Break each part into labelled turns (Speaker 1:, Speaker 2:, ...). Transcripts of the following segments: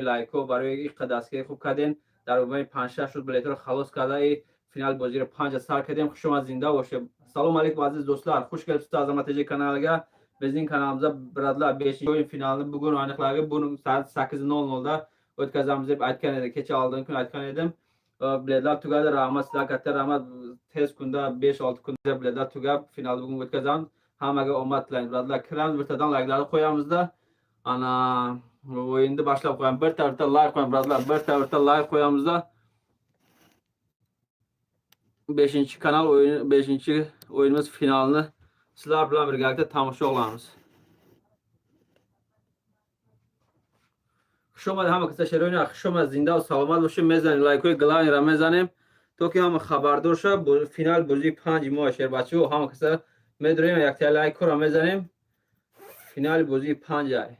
Speaker 1: Лайко, барои иққа дастгирӣ хуб кардем. Дар мобайни 5-6 рӯз билетро халос карда и финал бозиро 5 сар кардем. Хуш омад, зинда бошед. Салом алейкум, aziz do'stlar. Xush kelibsiz Azamat TJ kanaliga. Bizning kanalimizda, брат lar, 5 o'yin finalini bugun aniqlagi buni soat 8:00 da o'tkazamiz deb aytgan edim. Kecha oldingi kun aytgan edim. Biletlar tugadi. Rahmat sizlarga, katta rahmat. Tez kunda 5-6 kunda biletlar tugab, finalni bugun o'tkazamiz. Hammaga omad tilaymiz. Брат lar, kiramiz, birtadan layklarni qo'yamizda. Ana o'yinni boshlab qo'yamiz. Birta birta layk qo'yamiz, брат lar. Birta birta layk qo'yamizda. 5 kanal o'yini, 5 o'yinimiz finalini sizlar bilan birgalikda tomosha qilamiz. Хуш омадед ҳама каса, шерои, хуш омад, зинда ва саломат бошед. Мезанем лайкҳои главный ро мезанем, то ки ҳама хабардор шавад. Финал бозии 5 моҳ, шербачаҳо, ҳама каса медорем, якта лайкҳоро мезанем. Финали бозии 5 ай.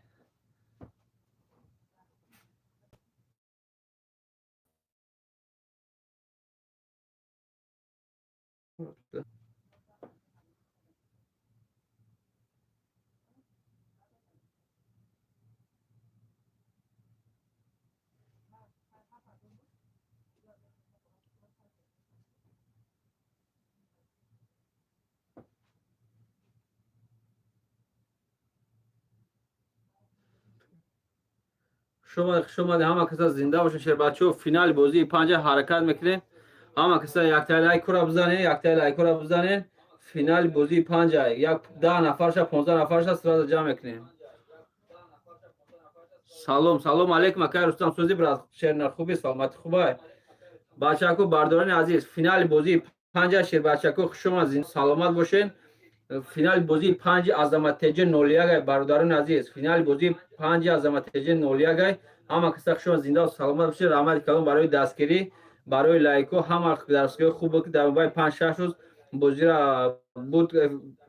Speaker 1: Хуш омадед ҳама каса, зинда бошед, шербачаҳо. Финали бозии 5 ҳаракат мекунем. Ҳама каса якта лайкҳоро бизанед, якта лайкҳоро бизанед. Финали бозии 5 ай. Як 10 нафарша, 15 нафарша сразу ҷамъ мекунем. Салом, салом алейкум, акай Рустам, сӯзи, брат, шернар, хуби, саломатӣ хубай. Бачаку, бардорони азиз, финали бозии 5, шербачаку, хуш омад, саломат бошед. Финали бозии 5 Азамат ТЖ 01 ай, бародарони азиз. Финали бозии 5 Азамат ТЖ 01 ай. Ҳама каса хуш омад, зинда саломат бошед. Раҳмати калон барои дастгирӣ, барои лайко, ҳама дастгириҳои хуб буд, ки дар мобайни 5-6 рӯз бозиро буд,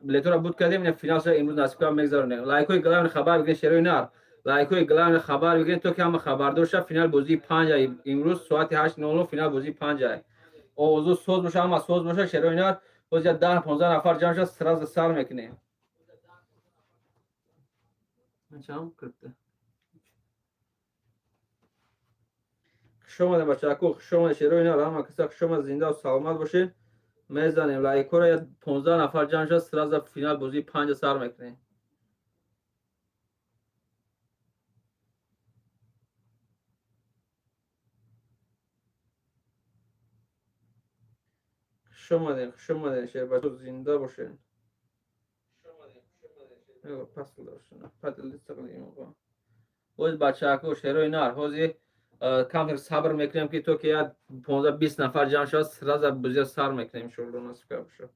Speaker 1: билетҳоро буд кардем, финалша имрӯз насиб кардам, мегзаронем. Лайкҳои главный хабар бигиред, шерои нар. Лайкҳои главный хабар бигиред, то ки ҳама хабардор шавад. Финал бозии 5 ай имрӯз соати 8:00 финал бозии 5 ай. Овозо соз боша, ҳама соз боша, шерои нар. Боз я 10-15 нафар ҷамъ шавад, сразу сар мекунем. Чам кирибdi. Хуш омадед, бачаку, хуш омадед, шерои нар, ҳама каса хуш омад, зинда ва саломат бошед. Мезанем лайкҳоро, я 15 нафар ҷамъ шавад, сразу финал бозии 5 сар мекунем. Хуш омадед, хуш омадед, шербачо, зинда бошед. Боз, бачаку, шерои нар, ҳозир камтар сабр мекунем, ки то ки як 15-20 нафар ҷамъ шавад, сразу бозиро сар мекунем, иншоалло, насиб карда бошад.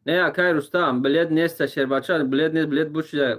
Speaker 1: Не, акай Рустам, билет неста, шербача, билет нест, билет буд шуда.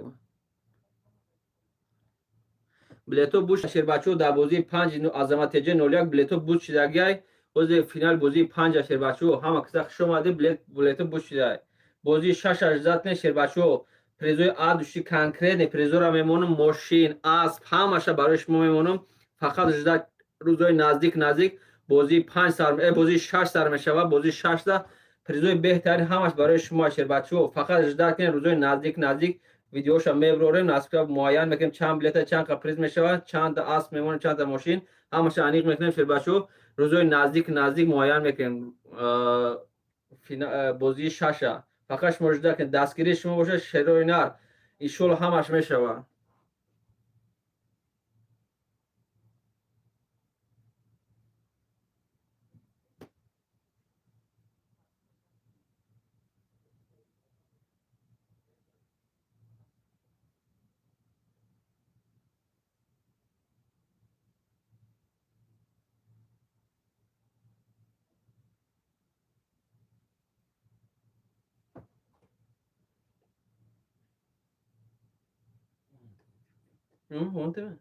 Speaker 1: Билето буд, шербачо, дар бозии 5 Азамат ТЖ 01 билето буд шудагиай. Бози финал бозии 5, шербачо, ҳама каса хуш омадед, билет, билето буд шудай. Бозии 6 ажзат не, шербачо, призои от души, конкретный призора мемонам, мошин, асп, ҳамаша барои шумо мемонам. Фақат ждать, рӯзҳои наздик наздик бозии 5 сар, бозии 6 сар мешавад, бозии 6 да призои беҳтарин ҳамаш барои шумо, шербачаҳо. Фақат ждать кунед, рӯзҳои наздик наздик видеоша меброрем, насиб муайян мекунем, чанд билета, чанд қа приз мешавад, чандта асп мемонем, чандта мошин, ҳамаша аниқ мекунем, шербачаҳо. Рӯзҳои наздик наздик муайян мекунем бозии 6-а. Фақат шумо ждать кунед, дастгирии шумо бошад, шерои нар, иншоалло, ҳамаш мешавад. Вон тебе.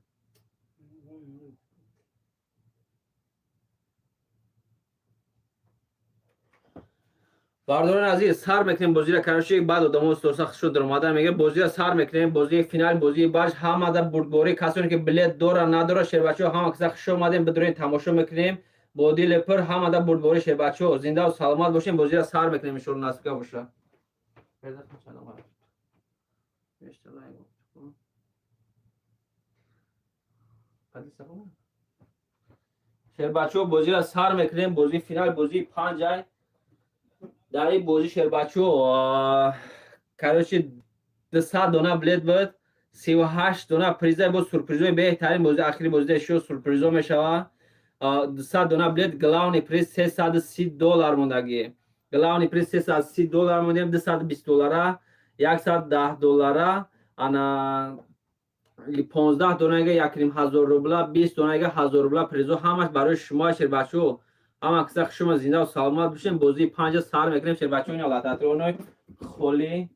Speaker 1: Бардорони азиз, сар мекунем бозиро. Короче, баъд одамо стоса шуд даромада мега, бозиро сар мекунем. Бозии финал, бозии барж, ҳамада бурдборӣ. Касоне ки билет дора, надора, шербачаҳо, ҳама каса хуш омадем. Бидурем, тамошо мекунем бо дили пур. Ҳамада бурдборӣ, шербачаҳо, зиндаву саломат бошем. Бозиро сар мекунем, иншоалло, насибка боша. Шербачаҳо, бозиро сар мекунем. Бозии финал, бозии панҷай. Дар ин бозӣ, шербачаҳо, короче, 200 дона билет буд, 38 дона приза бо сюрпризои беҳтарин. Бози ахири бозида шо сюрпризо мешавад. 200 дона билет, главный приз 330 доллар мондагӣ. Главный приз 330 доллар мондем, 220 доллара, 110 доллара, ана 15 донаига 1500 рубла, 20 донаига 1000 рубла. Призо ҳамаш барои шумо, шербачаҳо. Ҳама киса шумо зиндаву саломат бошем. Бозии панҷа сар мекунем, шербачаҳо. Ина лототронои холи,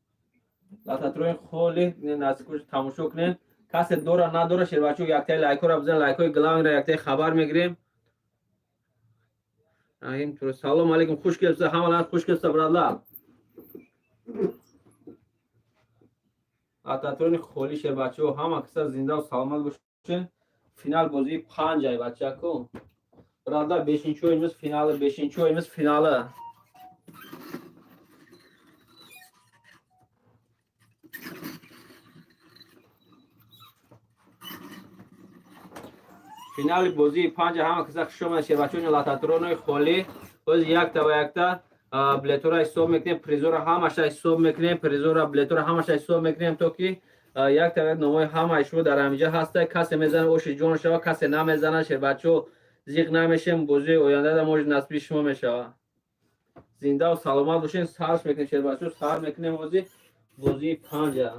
Speaker 1: лототрони холи, наздикош тамошо кунем. Касе дора, надора, шербачаҳо, яктаи лайкҳоро бизан, лайкҳои главныйро. Яктаи хабар мегирем. Салом алейкум, хуш келибсиз, ҳамалар хуш келибсиз, братlar. Лототрони холи, шербачаҳо, ҳама киса зиндаву саломат бошем. Финал бозии панҷай, бачако. Братlar, бешинчи o'yinimiz finali, beshinchi o'yinimiz finali. Финали бозии панҷа, ҳама киса хуш омад, шербачаҳо. Лототронои холӣ, боз якта ба якта билетҳоро ҳисоб мекунем, призора ҳамаша ҳисоб мекунем, призора, билетҳоро ҳамаша ҳисоб мекунем, то ки якта як номои ҳамаи шумо дар ҳаминҷа ҳаста. Касе мезана, оши ҷон шава, касе намезана, шербачаҳо, зиқ намешем. Бозии ояндада может насиби шумо мешавад. Зиндаву саломат бошем. Сарш мекунем, шербачаҳо, сар мекунем бозии панҷа.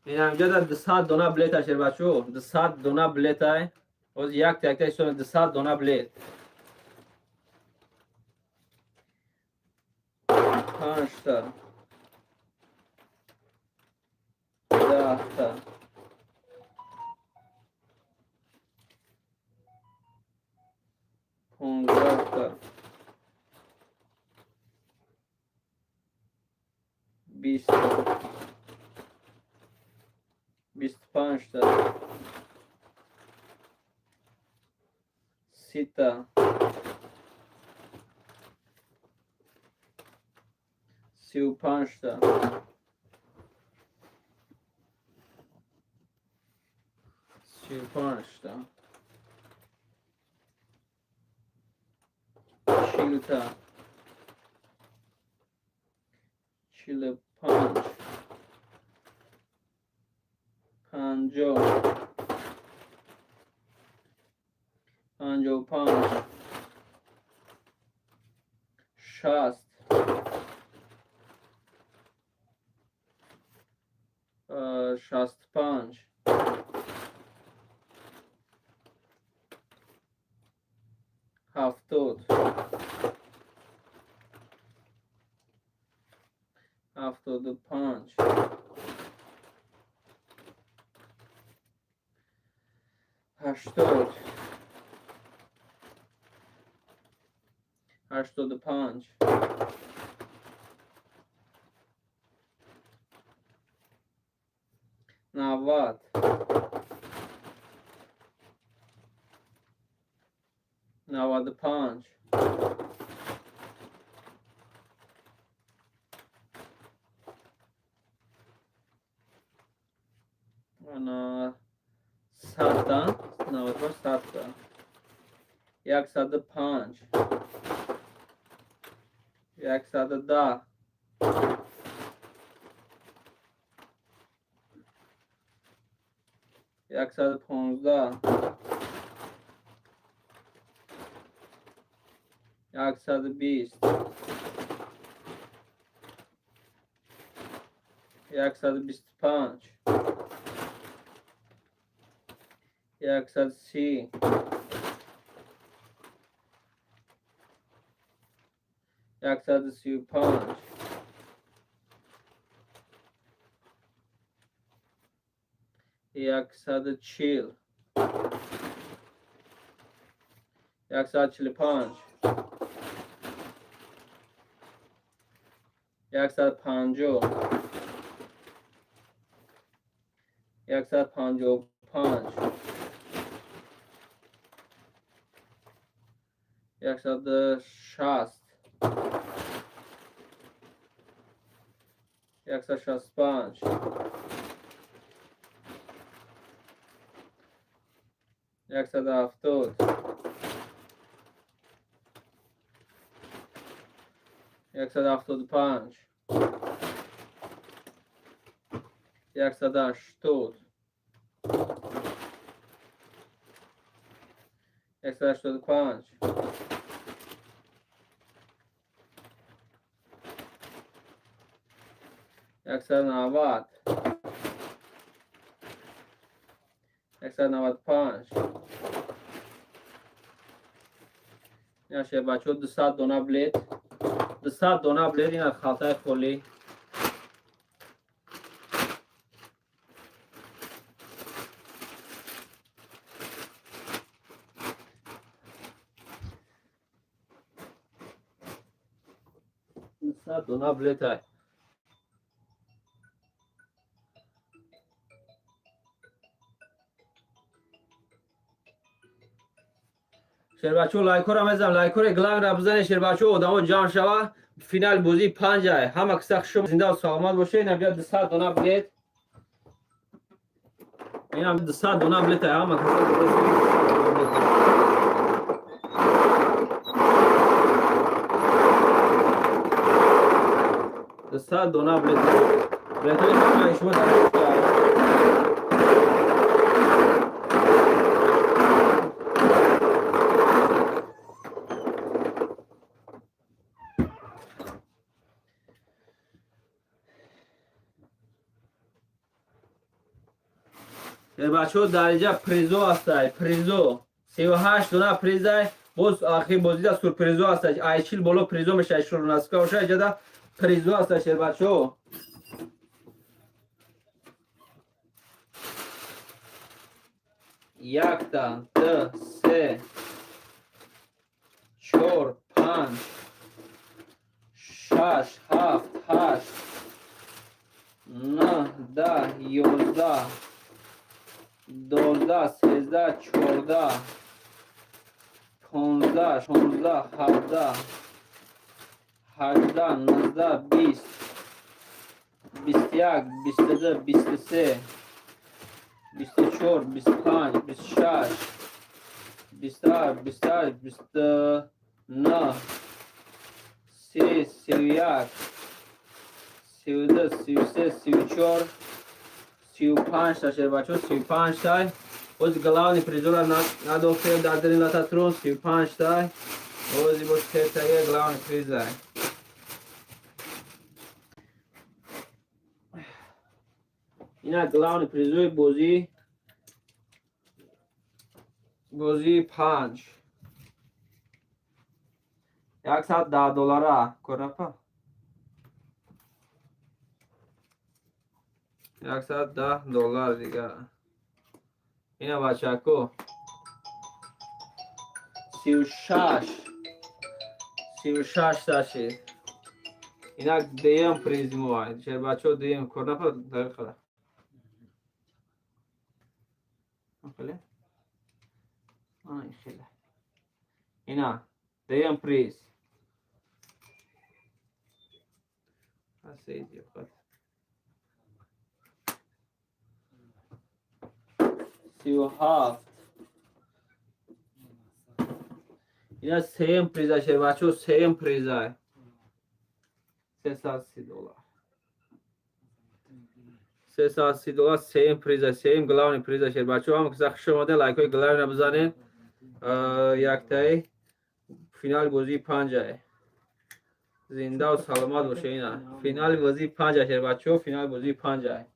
Speaker 1: Инамҷода 200 дона билета, шербачаҳо, 200 дона билетай. Ҳозир якта якта ҳисоб, 200 дона билет. Панҷта, 10та, 15та, 20та, 25та, 30та, 35та, 35та, 40та, 45, 50, 55, 60, 65, 70, 75, 80, 85, 90, 95, ана 100та, 95, 100та, 105, 110, 115, 120, 125, 130, 135, 140, 145, 150, 155, 160, 165, 170, 175, 180, 185, 190, 195. Ина, бачаҳо, 200 дона билет, 200 дона билет. Ина халтаи холӣ. 200 дона билетай. Шербачо, лайкора мезам, лайкори главный ра бизане, шербачо, одамо ҷамъ шава. Финал бозии панҷай. Ҳама киса хушум, зинда саломат боше. Ина бия, 200 дона билет, инам 200 дона билетай. Ҳама киса 200 дона билет, билетҳои ҳамаи шумо дар. Бачаҳо, дар инҷа призо ҳастай, призо 38 дона призай. Боз ахир бозида сюрпризо ҳастай, ай 40 боло призо мешавад. Шурнаска боша, иҷада призо ҳастай, шербачаҳо. Якта, ду, се, чор, панҷ, шаш, ҳафт, ҳашт, нӯҳ, 10, 11, 12, 13, 14, 15, 16, 17, 18, 19, 20, 21, 22, 23, 24, 25, 26, 27, 28, 29, 30, 31, 32, 33, 34, 35 та, шербачо, 35 тай. Боз главный призора надохтем дар дили лототрон, 35 тай. Бози боз сетаги главный призай. Ина главный призои бозии панҷ, 110 доллара корапа, 110 доллар дига. Ина, бачако, 36, 36 ташид. Инак дуюм призи мо, бачаҳо, дуюм корнапа дақиқа. Хеле хеле. Ина дуюм приз. Асейди фақат 37. Ина сеюм приза, шербачо, сеюм приза 330 доллар, 330 доллар сеюм приза, сеюм главный приза. Шербачо, ҳама киса хуш омадед, лайкҳои главный бизанед. Яктаи финали бозии панҷае. Зиндаву саломат боше. Ина финали бозии панҷа, шербачо, финали бозии панҷае.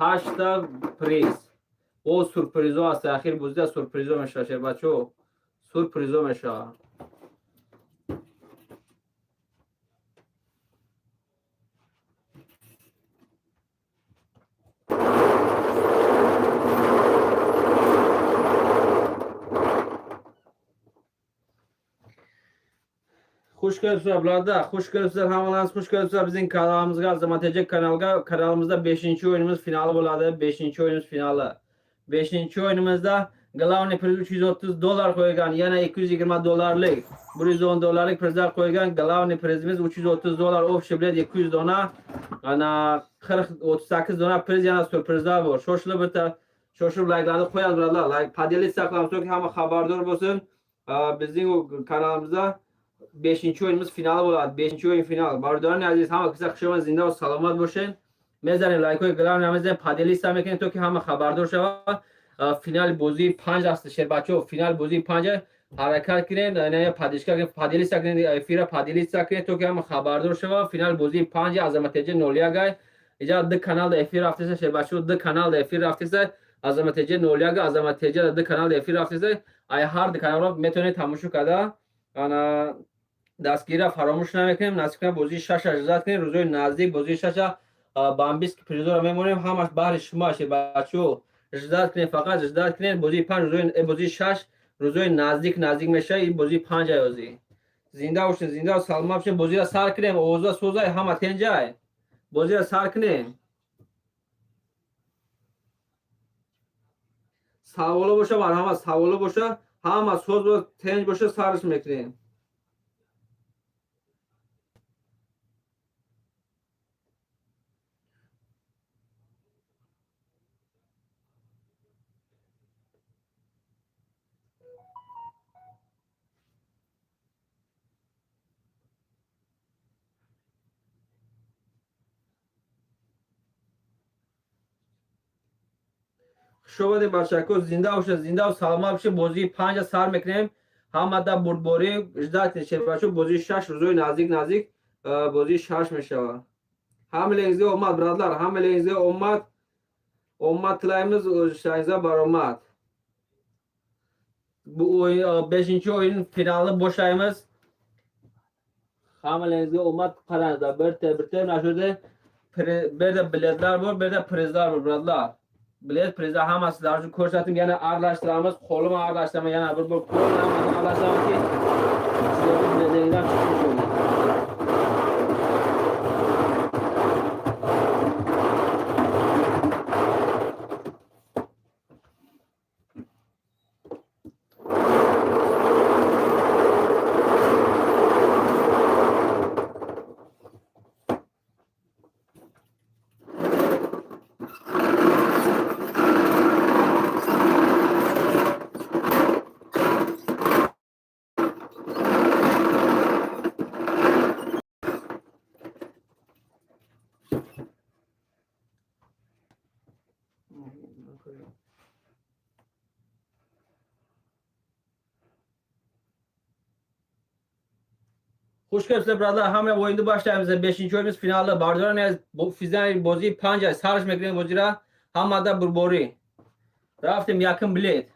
Speaker 1: Ҳашта приз. О, сюрпризо аст, ахир бозида сюрпризо мешава, шербачо. Сюрпризо мешава. Xush kelibsizlar, birodar. Xush kelibsizlar, hammalaringiz xush kelibsizlar bizning kanalimizga, Azamat aka kanalga. Kanalimizda 5-o'yinimiz finali bo'ladi. 5-o'yinimiz finali. 5-o'yinimizda главный priz 330 dollar qo'yilgan, yana 220 dollarlik, 110 dollarlik prizlar qo'yilgan. Главный prizimiz 330 dollar, общий bilet 200 dona, ana 40 38 dona priz, yana syurprizlar bor. Shoshilib bitta shoshilib layklarni qo'yamiz, birodarlar. Layk, поделиться qilamiz, toki hamma xabardor bo'lsin. Bizning kanalimizda 5-o'yinimiz finali bo'ladi. 5-o'yin final. Бародарони азиз, ҳама киса хуш омад, зинда ва саломат бошед. Мезанем лайкҳои главный, мезанем, поделиться мекунем, то ки ҳама хабардор шавад. Финали бозии панҷ аст, шербачо, финали бозии панҷ, ҳаракат кунед, поддержка кунед, поделиться кунед, эфира поделиться кунед, то ки ҳама хабардор шавад. Финали бозии панҷ, Азамат Эҷа 01 ай. Иҷа ду каналда эфир рафтеса, шербачо, ду каналда эфир рафтеса. Азамат Эҷа 01, Азамат Эҷа ду каналда эфир рафтеса. Ай ҳар ду каналро метавонед тамошо карда. Ана дастгирира фаромӯш намекунем, насиб кунем, бозии шаша ждать кунем, рӯзои наздик бозии шаша бомбический призора мемонем, ҳамаш баҳри шумо, шербачо. Ждать кунем, фақат ждать кунем, бозии панҷ рӯзои, бозии шаш рӯзои наздик наздик мешавад, ин бозии панҷ аёзӣ. Зинда бошед, зинда ва саломат бошед, бозиро сар кунем, овоза созай, ҳама тенҷай. Бозиро сар кунем. Саволо боша, марҳамат, саволо боша, ҳама соз тенҷ боша, сарш мекунем. Хуш омадед, бачако, зинда бошед, зинда ва саломат бошед. Бозии панҷа сар мекунем. Ҳамада бурдборӣ, ждать, шербачо, бозии шаш рӯзои наздик наздик бозии шаш мешавад. Ҳамалеңизга омад, бирадлар, ҳамалеңизга омад, омад тилайmiz, ishlaringizga баромад. Bu beshinchi o'yin finalni boshlaymiz. Hammalangizga omad. Qarangizlar, birta birta mana shu yerda, bu yerda biletlar bor, bu yerda prizlar bor, birodar. Bilet, prizlar hammasi sizlar uchun ko'rsatdim. Yana aralashtiramiz, qo'lim aralashtiraman, yana bir bor qo'lim hammasini aralashtiramanki, sizlarning biletingizdan chiqib bo'ldi. Xush kelibsizlar, birodar. Hamma o'yinni boshlaymiz. 5-o'yinimiz finali. Bardoran bu final bozии панҷ аст. Сарш мекунем бозира. Ҳамада бурборӣ. Рафтем, якум билет.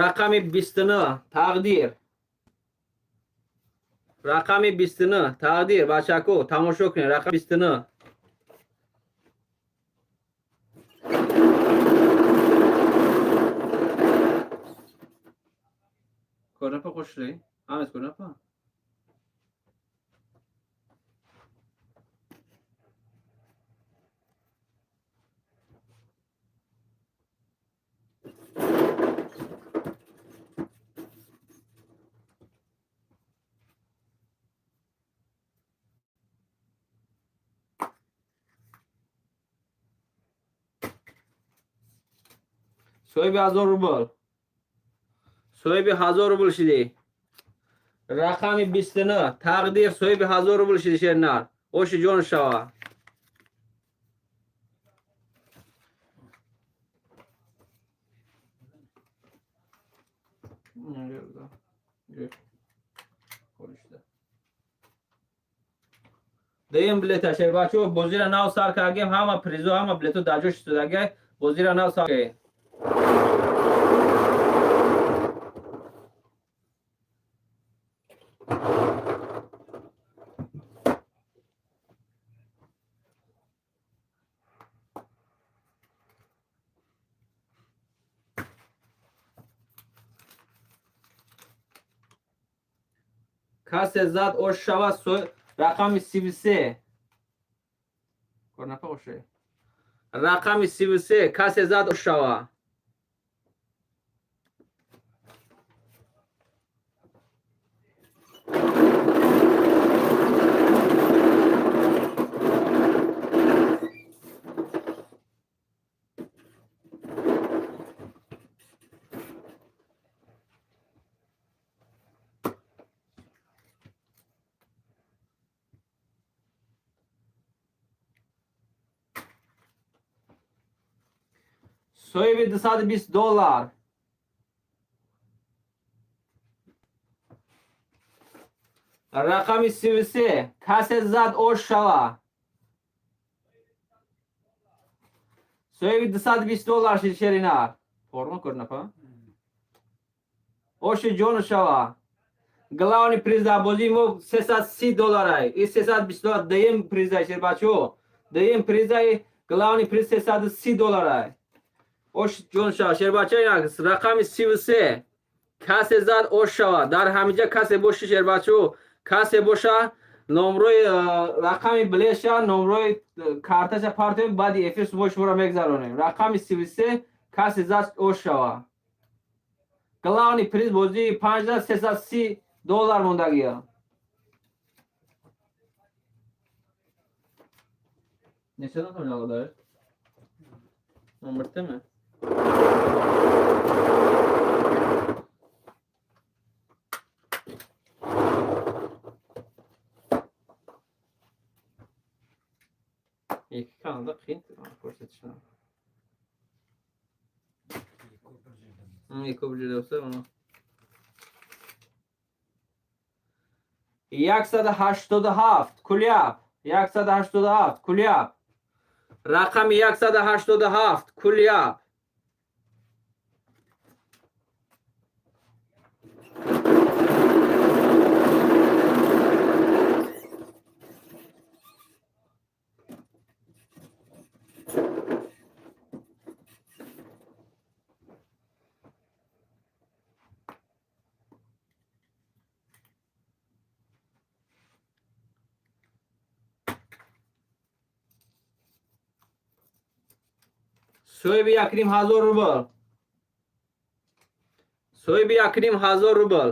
Speaker 1: Рақами 29, тақдир. Рақами 29, тақдир, бачако, тамошо кунед, рақами 29. Ko'rapa qo'shili. Hammasi ko'rapa. Соҳиби 1000 рубл. Соҳиби 1000 рубл шидӣ. Рақами 29 Тақдир соҳиби 1000 рубл шиди, шернар. Оши ҷон шава. Дуюм билета, шербачо, бозира нав сар кардем, ҳама призо, ҳама билето дар ҷош истодагай, бозира нав сар кардем. Касе зад, ош шава. Рақами 33 корнапа оше. Рақами 33 касе зад, ош шава. Соҳиби 220 доллар. Рақами 33 касе зад, ош шава. Соҳиби 220 доллар шид, шеринар. Форма кӯрнапа. Оши ҷону шава. Главный приз дар бозии мо 330 долларай. И 320 доллар дуюм призай, шербачо. Дуюм призай, главный приз 330 долларай. Ош ҷон шава, шербача, инак рақами 33 касе зад, ош шава. Дар ҳамиҷа касе боши, шербачо, касе боша, номрои рақами билеша, номрои карташа партоем, баъди эфир субои шуморо мегзаронем. Рақами 33 касе зад, ош шава. Главный приз бозии панҷда 330 доллар мондагия. Нечадан там даред? Номер теме? Ikki kanalda qiyin ko'rsatishni. Ikki bir joyda bo'lsa, mana. 187 Kulyab, 187 Kulyab. Рақами 187 Kulyab. Соҳиби 1500 рубл. Соҳиби 1500 рубл.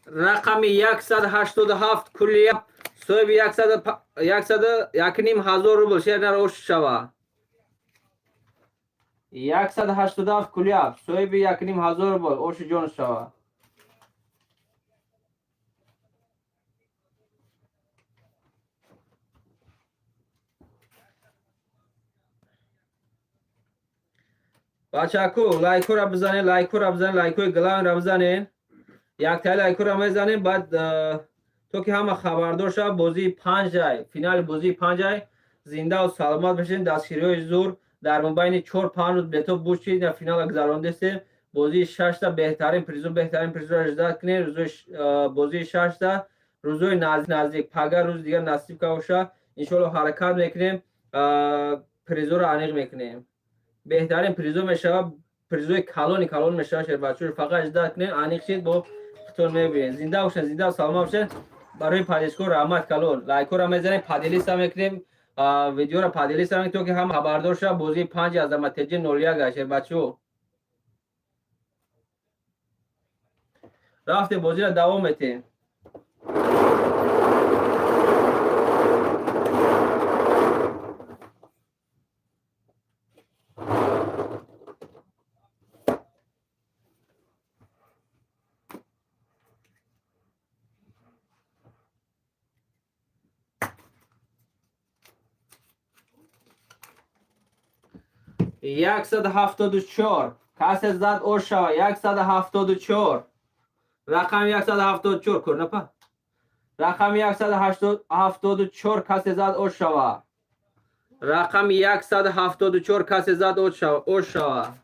Speaker 1: Рақами 187 Куллия, соҳиби 1500 рубл, шернар, ош шава. 187 Куллия, соҳиби 1500 рубл, оши ҷон шава. Бачаку, лайкура бизанед, лайкура бизанед, лайкои главныйра бизанед. Яктаи лайкура мезанем, баъд то ки ҳама хабардор шавад, бозии панҷай, финали бозии панҷай. Зиндаву саломат бошед. Дастгириҳои зур дар мобайни 4-5 рӯз билето бушид, дар финала гузарондестем. Бозии шашта беҳтарин призу, беҳтарин призуро ждать кунед. Рӯзои бозии шашта, рӯзои наздик наздик, пага рӯзи дигар насиб ка боша, иншоалло ҳаракат мекунем, призоро аниқ мекунем. Беҳтарин призо мешавад, призои калони калон мешавад, шербачо. Фақат ждать кунед, аниқ шид, бо худтон мебинед. Зинда бошед, зинда саломат бошед. Барои поддержко раҳмат калон. Лайкора мезанем, поделиться мекунем видеоро, поделиться мекунем, то ки ҳама хабардор шавад. Бозии панҷи Азаматеҷи 01 а, шербачо. Рафтем, бозиро давом метем. 174. Касе зад, ош шава. 174. Рақами 174 кӯрнапа. Рақами 174 касе зад, ош шава. Рақами 174 касе зад, ош шава, ош шава.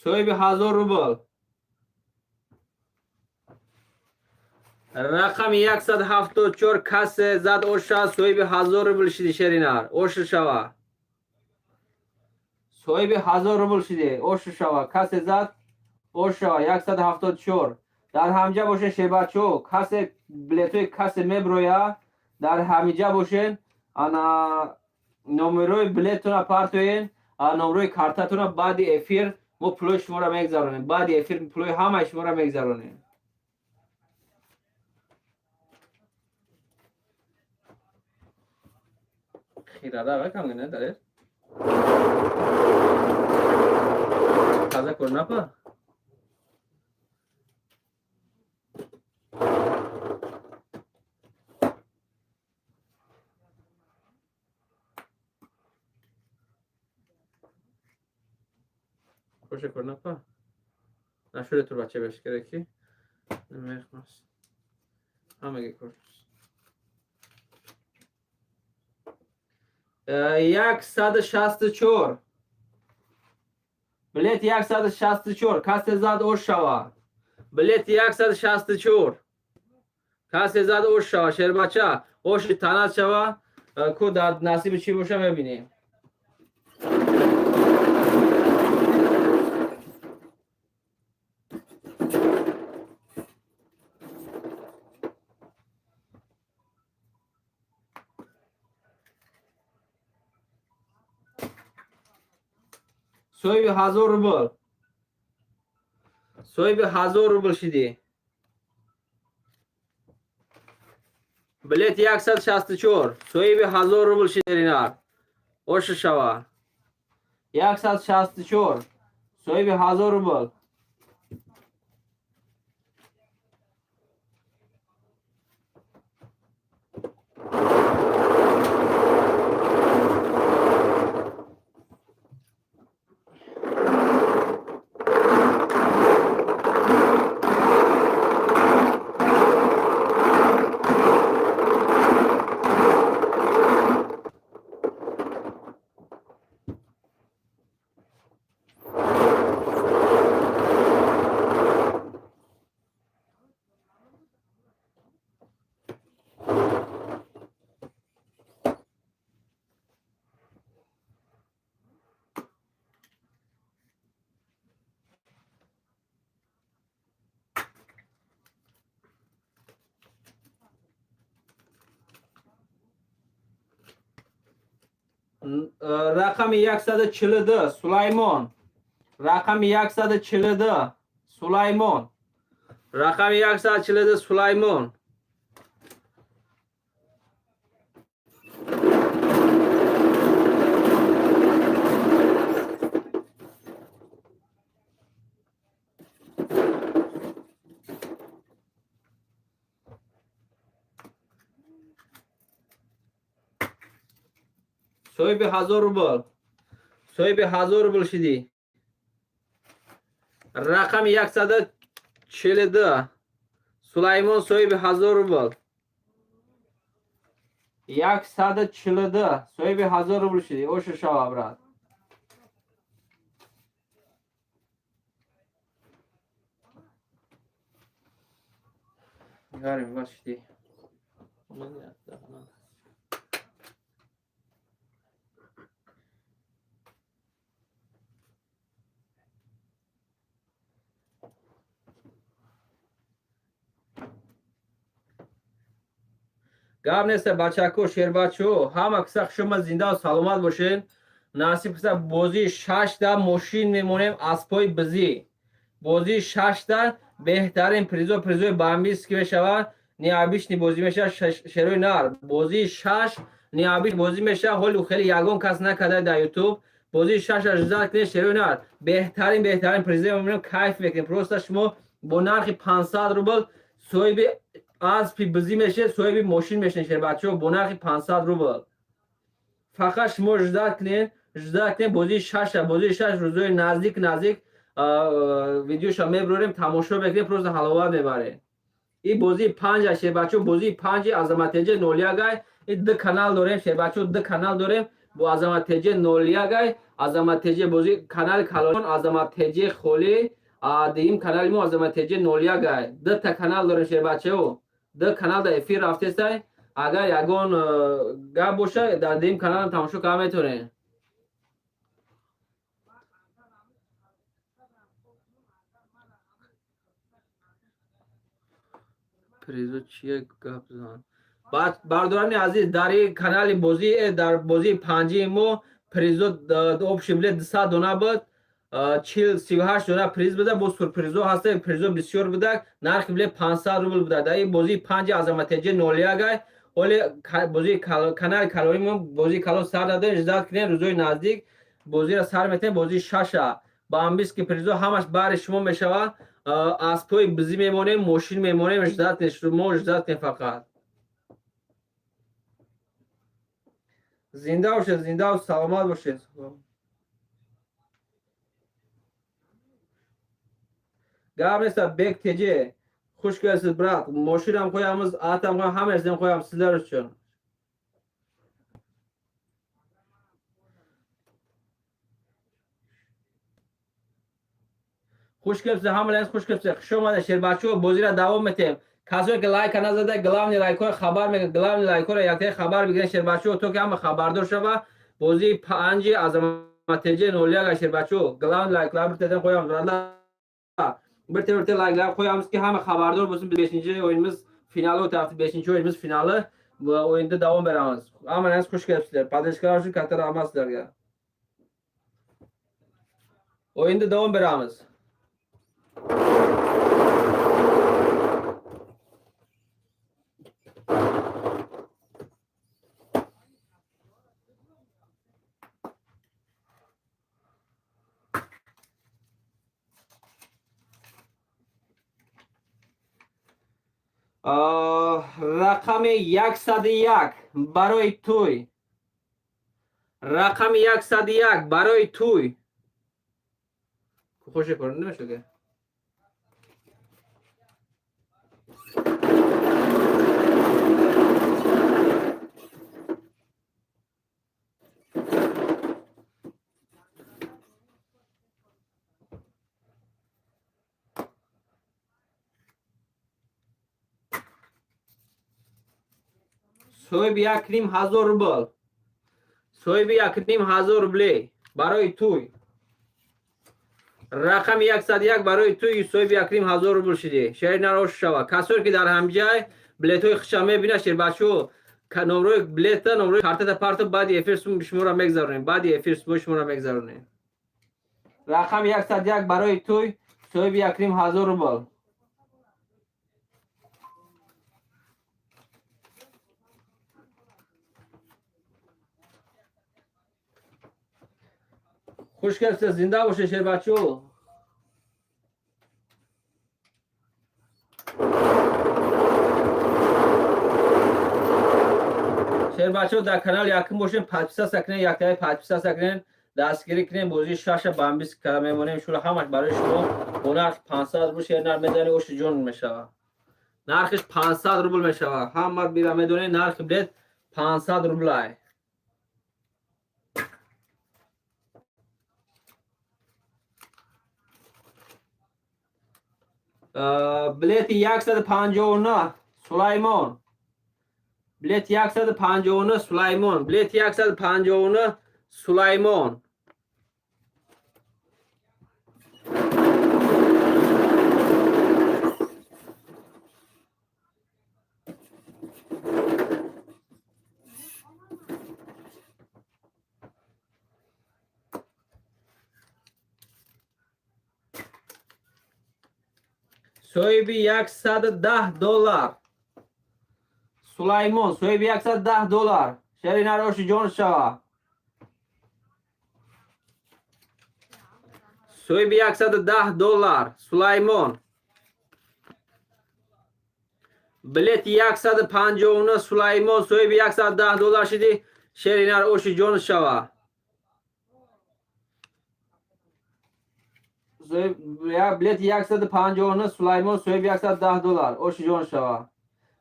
Speaker 1: Соҳиби 1000 рубл. Рақами 174 касе зад, оша, соҳиби 1000 рубл шиди. Шеринар, ошу шава. Соҳиби 1000 рубл шиди, ошу шава. Касе зад, ош шава. 174. Дар ҳамҷа боше, шербачо, касе билетҳои касе меброя, дар ҳамиҷа бошен. Ана номерои билетона партоен, номерои картатона. Баъди эфир мо пулои шуморо мегзаронем. Баъди эфир пулои ҳамаи шуморо мегзаронем. Хирада кам не дарер таза кор напа. Коше кор напа. Нашуде турбача беш керек ки мехмас ҳамаги кор. 164 билет, 164 касе зад, ош шава. Билет 164 касе зад, ош шава. Шербача, оши танат шава. Ку дар насиби чӣ боша, мебинем. Соҳиби 1000 рубл, соҳиби 1000 рубл шидӣ. Билет 164 соҳиби 1000 рубл шидеринар, оша шава. 164 соҳиби 1000 рубл. Рақами 142 Сулаймон. Рақами 142 Сулаймон. Рақами 142 Сулаймон. Соҳиби 1000 рубл, соҳиби 1000 рубл шидӣ. Рақами 142 Сулаймон, соҳиби 1000 рубл. 142 соҳиби 1000 рубл шидӣ, оша шава, брат. Гарим бас шидӣ. Гап нест, бачако, шербачо, ҳама киса шума зиндаву саломат бошед. Насиб киса, бозии шашта мошин мемонем, аспои бизӣ. Бозии шашта беҳтарин призо, призои бомбический мешавад. Необычный бозӣ мешавад, шерои нар. Бозии шаш необычный бозӣ мешавад. Ҳоли хеле ягон кас накарда дар Ютуб. Бозии шаша ждать кунед, шерои нар. Беҳтарин приза мемонем, кайф мекунем. Просто шумо бо нархи 500 рубл соҳиби аспи бизӣ мешед, соҳиби мошин мешед, шербачаҳо, бо нархи 500 рубл. Фақат шумо ждать кунед, ждать кунед бозии шаша, бозии шаш рӯзои наздик видеоша мебурем, тамошо мекунем, просто ҳаловат мебарем. И бозии панҷа, шербачаҳо, бозии панҷи Азамат ТЖ 01 ай. И ду канал дорем, шербачаҳо, ду канал дорем бо Азамат ТЖ 01 ай. Азамат ТЖ бози канали калон Азамат ТЖ холӣ, дуюм канали мо Азамат ТЖ 01 ай. Дута канал дорем, шербачаҳо, ду канал дар эфир рафтестай. Агар ягон гап боша, дар дуюм каналам тамошо карда метавонед. Призо чия, гап зан. Бардорани азиз, дар канали бозӣ, дар бозии панҷии мо призо общий билет 200 дона буд, чил 38 дона приз буда, бо сюрпризо ҳаста, призо бисёр буда. Нархи билет 500 рубл буда дар ин бозии панҷи Азамат ТЖ 01 ай. Ҳоли бозии канали калони мо бозии калон сар надорем. Ждать кунем, рӯзои наздик бозиро сар метаҳем. Бозии шаша бомбический призо ҳамаш баҳри шумо мешавад. Аспҳои бизӣ мемонем, мошин мемонем. Ждать кунед, шумо ждать кунед фақат. Зинда бошед, зиндаву саломат бошед. Гап неста, Бек ТЖ, хуш келибсиз, брат. Мошинам qo'yamiz, atam qo'yamiz, hamma narsani qo'yamiz sizlar uchun. Хуш келибсиз, ҳамаларингиз хуш келибсиз. Хуш омадед, шербачаҳо. Бозиро давом метиҳем. Касое ки лайка назада, главный лайкҳоро хабар мекунад, главный лайкҳоро яктаи хабар бигиред, шербачаҳо, то ки ҳама хабардор шава. Бозии панҷи Азамат ТЖ 01, шербачаҳо, главный лайклар биртадан қоямиз, бирта бирта лайклар qo'yamiz, ки ҳама хабардор bo'lsin. Beshinchi o'yinimiz finali o'tyapti, beshinchi o'yinimiz finali va o'yinda davom beramiz. Hammalaringiz xush kelibsizlar. Поддержка lar uchun katta rahmat sizlarga. O'yinda davom beramiz. Рақами 101 барои тӯй, рақами 101 барои тӯй. Хоше кор намешуд. Соҳиби 1,5 ҳазор рубл, соҳиби 1,5 ҳазор рубле барои тӯй. Рақами 101 барои тӯй, соҳиби 1,5 ҳазор рубл шудӣ, шери нарош шава. Касое ки дар ҳамҷай билетҳои хиша мебинад, шербачаҳо, номрои билета, номрои картата парто, баъди эфир шуморо мегзаронем, баъди эфир шуморо мегзаронем. Рақами 101 барои тӯй, соҳиби 1,5 ҳазор рубл. Хуш келибсиз, зинда бошед, шербачаҳо. Шербачаҳо, дар канал якум бошем, подписаться кунед, яктаи подписаться кунед, дастгирӣ кунед. Бозии шаша бомбический кара мемонем, шуро ҳамаш барои шумо бо нархи 500 рубл. Шернар медани, оши ҷон мешавад. Нархиш 500 рубл мешавад. Ҳама бира медонед, нархи билет 500 рублай. Билети 159, Сулаймон, билети 159, Сулаймон, билети 159, Сулаймон. Соҳиби 110 доллар. Сулаймон соҳиби 110 доллар. Шери нар, оши ҷон шава. Соҳиби 110 доллар Сулаймон. Билети 159, Сулаймон, соҳиби 110 доллар шидӣ. Шери нар, оши ҷон шава. Билети 159, Сулаймон, соҳиби 110 доллар, оши ҷон шава.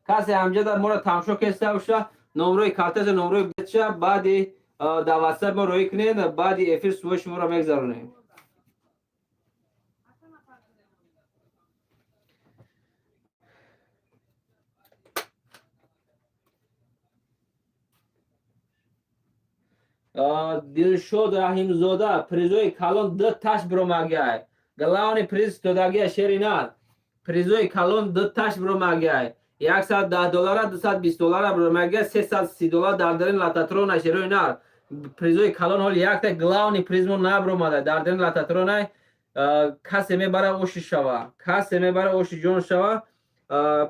Speaker 1: Касе ҳамҷада моро тамошо кеста боша, номрои карташа, номрои билетша баъди дар ватсап мо роҳӣ кунед. Баъди эфир сувои шуморо мегзаронем. Дилшод Раҳимзода, призои калон ду таш биромагиай. Главный приз додагия, шери нар. Призои калон ду таш биромагиай: 110 доллара, 220 доллара биромагия, 330 доллар дар дарин лототрона. Шерои нар, призои калон ҳоли якта главный приз мо набиромада дар дарин лототрона. Касе мебара, оши шава, касе мебара, оши ҷон шава.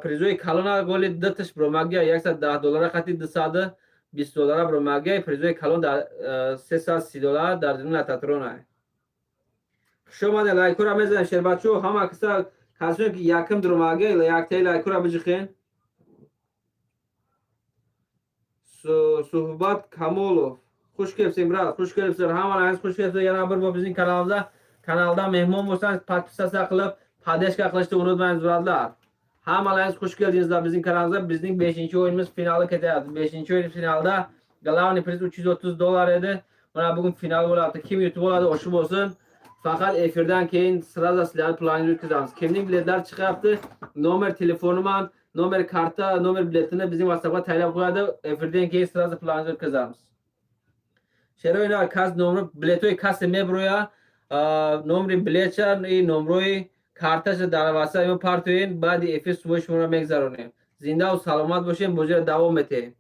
Speaker 1: Призои калона голи дуташ биромагия: 110 доллара хати 220 доллара биромагия. Призои калон дар 330 доллар дар дарин лототрона. Хуш омаде, лайкура мезанем, шербачо. Ҳама каса, касое ки якм дуромагия, яктаи лайкура биҷихен. Суҳбат Камолов, хуш келибсен, брат, хуш келибсен. Ҳамаларинgiz xush kelibsiz yana bir bor bizning kanalimizda. Kanalda mehmon bo'lsangiz, подписаться qilib, поддержка qilishni unutmaymiz, брат lar. Hammalaringiz xush keldingizlar bizning kanalimizga. Bizning beshinchi o'yinimiz finali ketyapti. Beshinchi o'yin finalda главный приз 330 dollar edi. Mana bugun final bo'lyapti. Kim yutib oladi, o'sha bo'lsin. Faqat efirdan keyin сразу sizlarni planingizni o'tkazamiz. Kimning biletlari chiqyapti, nomer telefonim, nomer karta, nomer biletini bizning WhatsAppga tayyorlab qo'yadi. Efirdan keyin сразу planingizni o'tkazamiz. Шероина кас номер билетои касе меброя, номери билетша и номрои карташа дар WhatsApp мо партоен. Баъди эфир сувои шуморо мегзаронем. Зиндаву саломат бошем, бозиро давом метеҳем.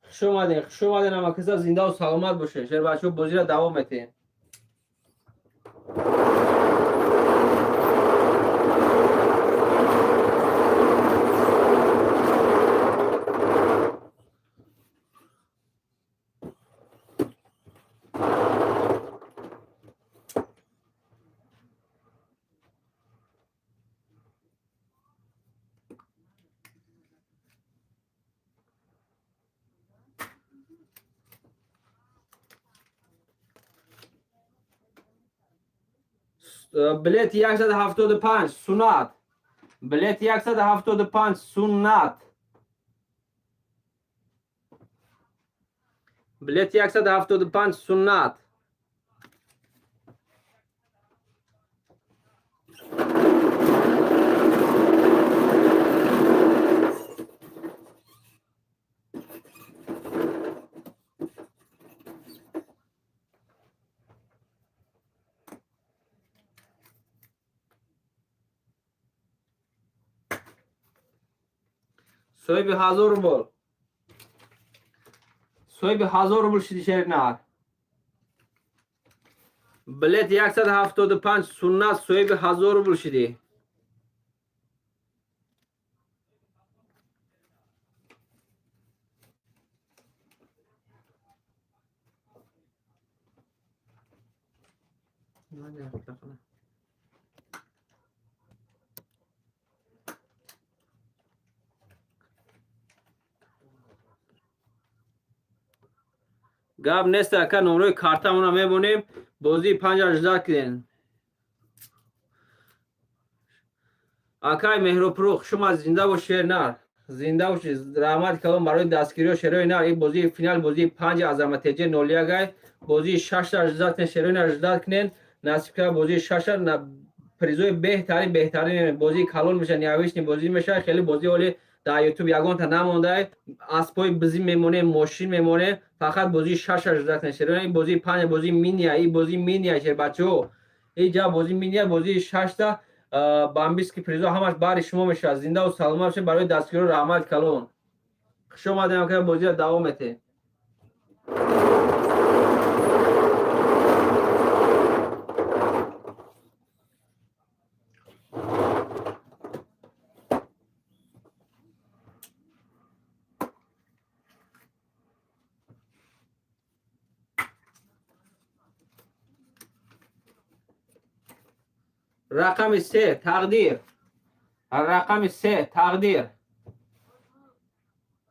Speaker 1: Хуш омадем, хуш омадем, ҳамакаса. Зиндаву саломат бошед, шербачаҳо, бозиро давом метеҳем. Билети 175, Сунат. Билети 175, Суннат. Билети 175, Суннат. Соҳиби 1000 рубл, соҳиби 1000 рубл шиди, шери нар. Билет 175, Суннат, соҳиби 1000 рубл шидӣ. Гап нест, ака, номрои картамона мемонем. Бозии панҷ ажда кунен. Акай Меҳрупрух, шума зинда бош, шер нар, зинда боши. Раҳмати калом барои дастгириҳо, шерои нар. Ин бозии финал, бозии панҷ Азаматеҷе нолиягай. Бозии шашта ажда кунен, шерои нар, ажда кунен. Насиб кара, бозии шашта призои беҳтарин, беҳтарин бозии калон меша, необычный бозӣ меша. Хеле бозии оли дар Ютуб ягонта намондай. Аспои бизӣ мемонем, мошин мемонем. Фақат бозии шаша ажда кунен, шерои. Ин бозии панҷ, бозии миния, ин бозии миния, шербачаҳо. Ин ҷа бозии миния, бозии шашта бомбический призо ҳамаш бари шумо мешавад. Зиндаву саломат бошед. Барои дастгириҳо раҳмати калон. Хуш омадем, ка, бозиро давом метеҳем. Рақами се Тақдир, рақами се Тақдир,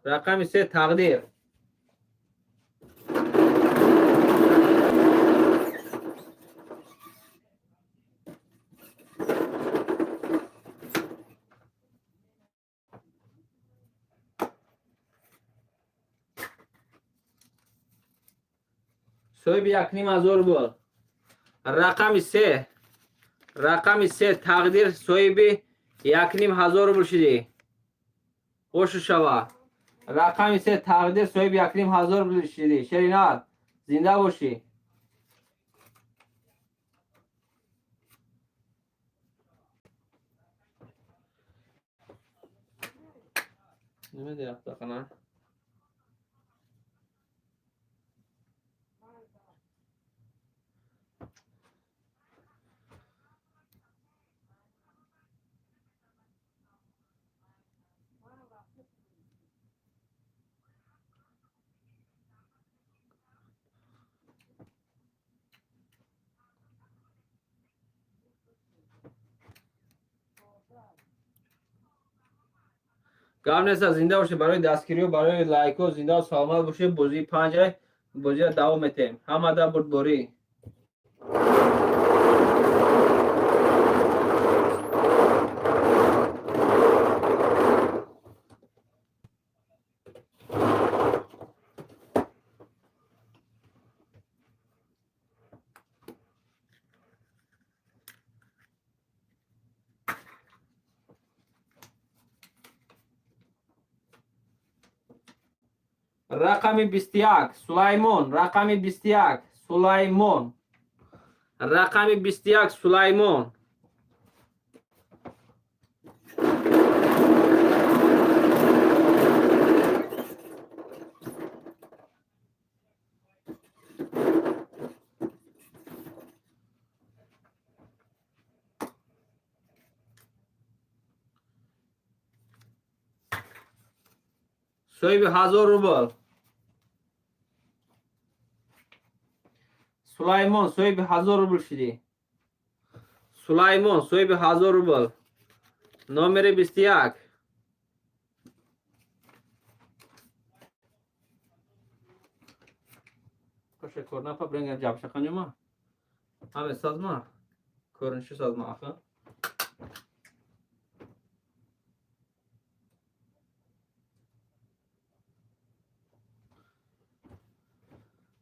Speaker 1: рақами се Тақдир. Соҳиби 1500 рубл. Рақами се, рақами се Тақдир, соҳиби 1500 рубл шудӣ. Хушу шава. Рақами се Тақдир, соҳиби 1500 рубл шудӣ. Шеринар, зинда бошӣ. Намедиҳам. Гап неста, зинда бошед. Барои дастгириҳо, барои лайкҳо зиндаву саломат бошед. Бозии панҷа, бозиро давом метем. Ҳамада бурдборӣ. Рақами 21 Сулаймон, рақами 21 Сулаймон, рақами 21 Сулаймон. Соҳиби 1000 рубл. Сулаймон, соҳиби 1000 рубл шудӣ. Сулаймон, соҳиби 1000 рубл, номери 21. Коше корнапа бренга ҷабшақанюма ҳаме сазма көрініши сазма ахы.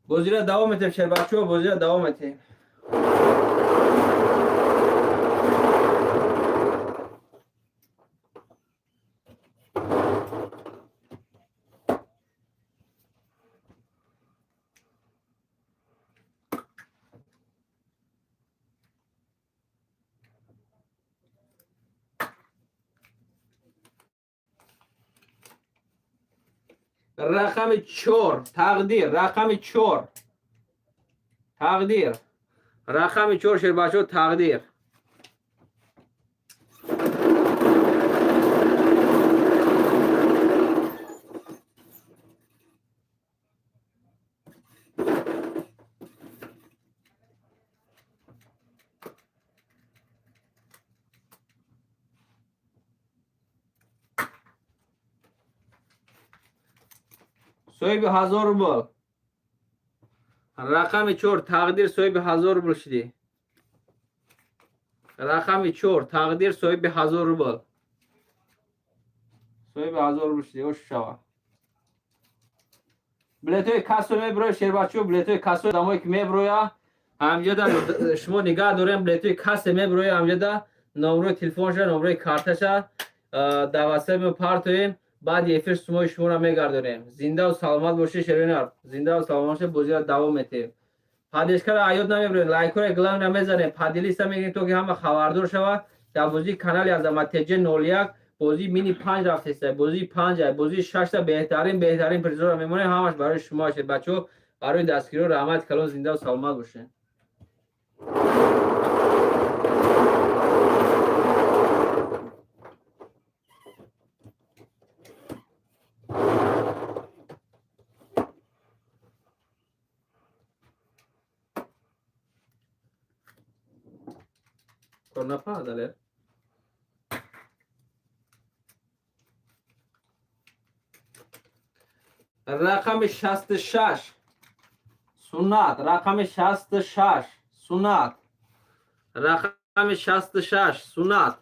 Speaker 1: Бозиро давом метем, шербачо, бозиро давом метем. Рақами чор Тақдир, рақами чор Тақдир, рақами чор, шербачо, Тақдир. Соҳиби 1000 рубл. Рақами чор Тақдир, соҳиби 1000 рубл шудӣ. Рақами чор Тақдир, соҳиби 1000 рубл, соҳиби 1000 рубл шудӣ. Ош шава. Билетҳои кассо мебироя, шербачо, билетҳои кассо одамое ки мебироя, ҳамҷода шумо нигаҳ дорем. Билетҳои кассе мебироя, ҳамҷода номрои телефонша, номрои карташа дар ватсап мепартоем. Баъди эфир сумои шуморо мегардонем. Зиндаву саломат бошед, шеринар, зиндаву саломат бошед. Бозиро давом метиҳем. Поддержкаро аёд намебирем, лайкҳоро главное мезанем, поделиться мекунем, то ки ҳама хабардор шавад. Дар бозии канали Азамат ТЖ 01 бозии мини панҷ рафтеста, бозии панҷа, бозии шашта беҳтарин, беҳтарин призора мемонем. Ҳамаш барои шумо ашед, бачаҳо. Барои дастгириҳо раҳмати калон. Зиндаву саломат бошед. Корнапа Далер. Рақами 66 Суннат, рақами 66 Суннат. Рақами 66 Суннат.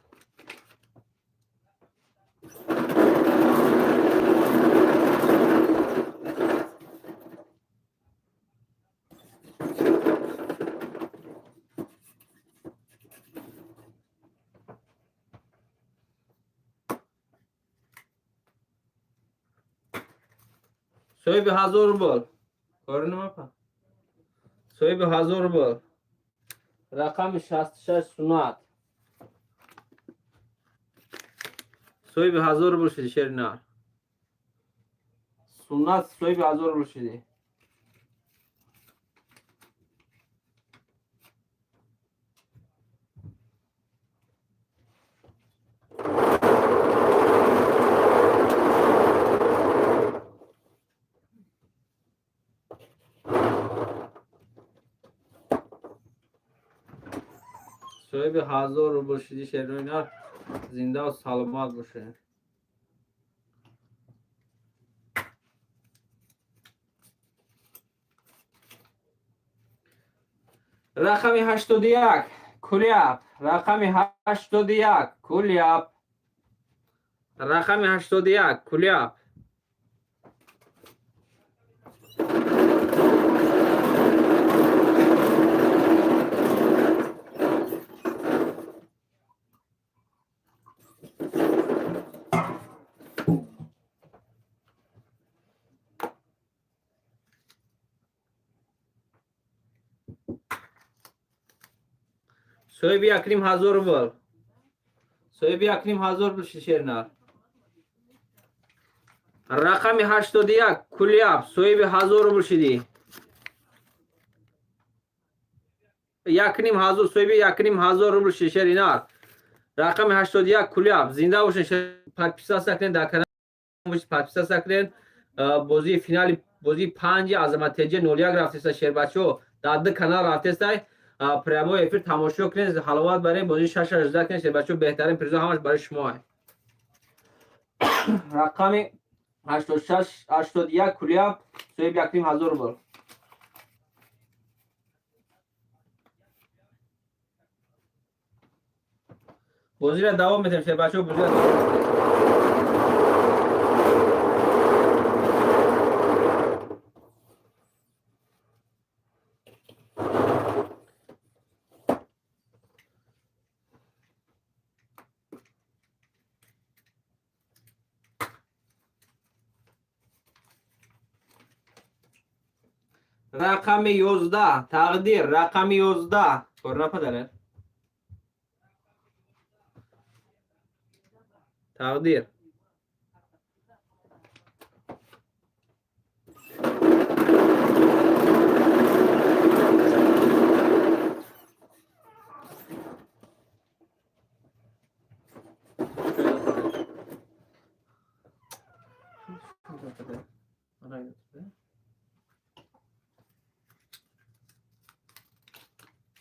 Speaker 1: Соҳиби 1000 рубл. Коринам апа. Соҳиби 1000 рубл. Рақами 66 Суннат. Соҳиби 1000 рубл шуди, шеринар. Суннат соҳиби 1000 рубл шуди. Соҳиби 1000 рубл шуди, шеринар, зиндаву саломат бошед. Рақами 81 Куляб, рақами 81 Куляб. Рақами 81 Куляб. Соҳиби 1500 рубл. Соҳиби 1500 рубл, шернар. Рақами 81 Куляб, соҳиби 1000 рубл шидӣ. 1500, соҳиби 1500 рубл шидӣ, шеринар. Рақами 81 Куляб, зинда бошед, подписаться кунед дар канал, подписаться кунед. Бозии финали бозии панҷи Азамат ТЖ 01 рафтеста, шербачо, дар ду канал рафтестай. Прямой эфир тамошо кунед, ҳаловат баред, бозии шаша жда кунед, шербачо, беҳтарин призо ҳамаш барои шумо. Рақами 86 81 Куляб, соҳиби 1500 рубл. Бозиро давом метем, шербачо, бозиро давом метем. Рақами 11 Тақдир, рақами 11 корна падара Тақдир.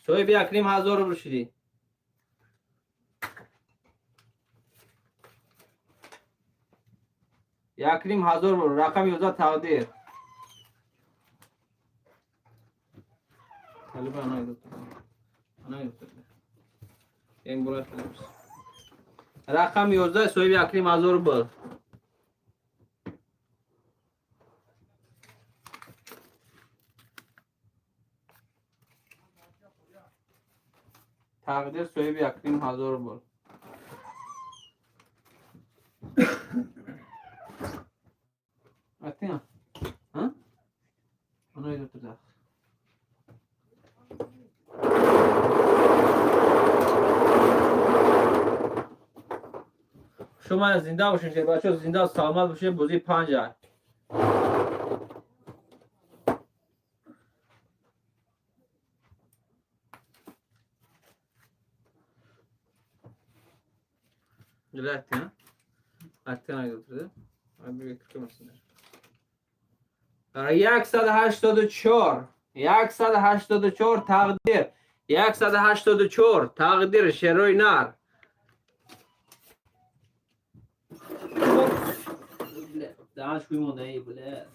Speaker 1: Соҳиби 1500 рубл шудӣ. 1500 рубл, рақами 11 Тақдир. Талиба ана доктор. Eng bo'lak qilamiz. Рақами 11 соҳиби 1500 рубл. Тақдир соҳиби 1500 рубл. Аттина? Ҳа? Ана доктор. Шумо зинда бошед, бачаҳо, зинда саломат бошед, бозии панҷа. Аттина? Аттина götürdü. Abi kırmasınlar. 184, 184 Тақдир. 184 тақдир, шерои нар. Даҳанш бимонда, эй, бля.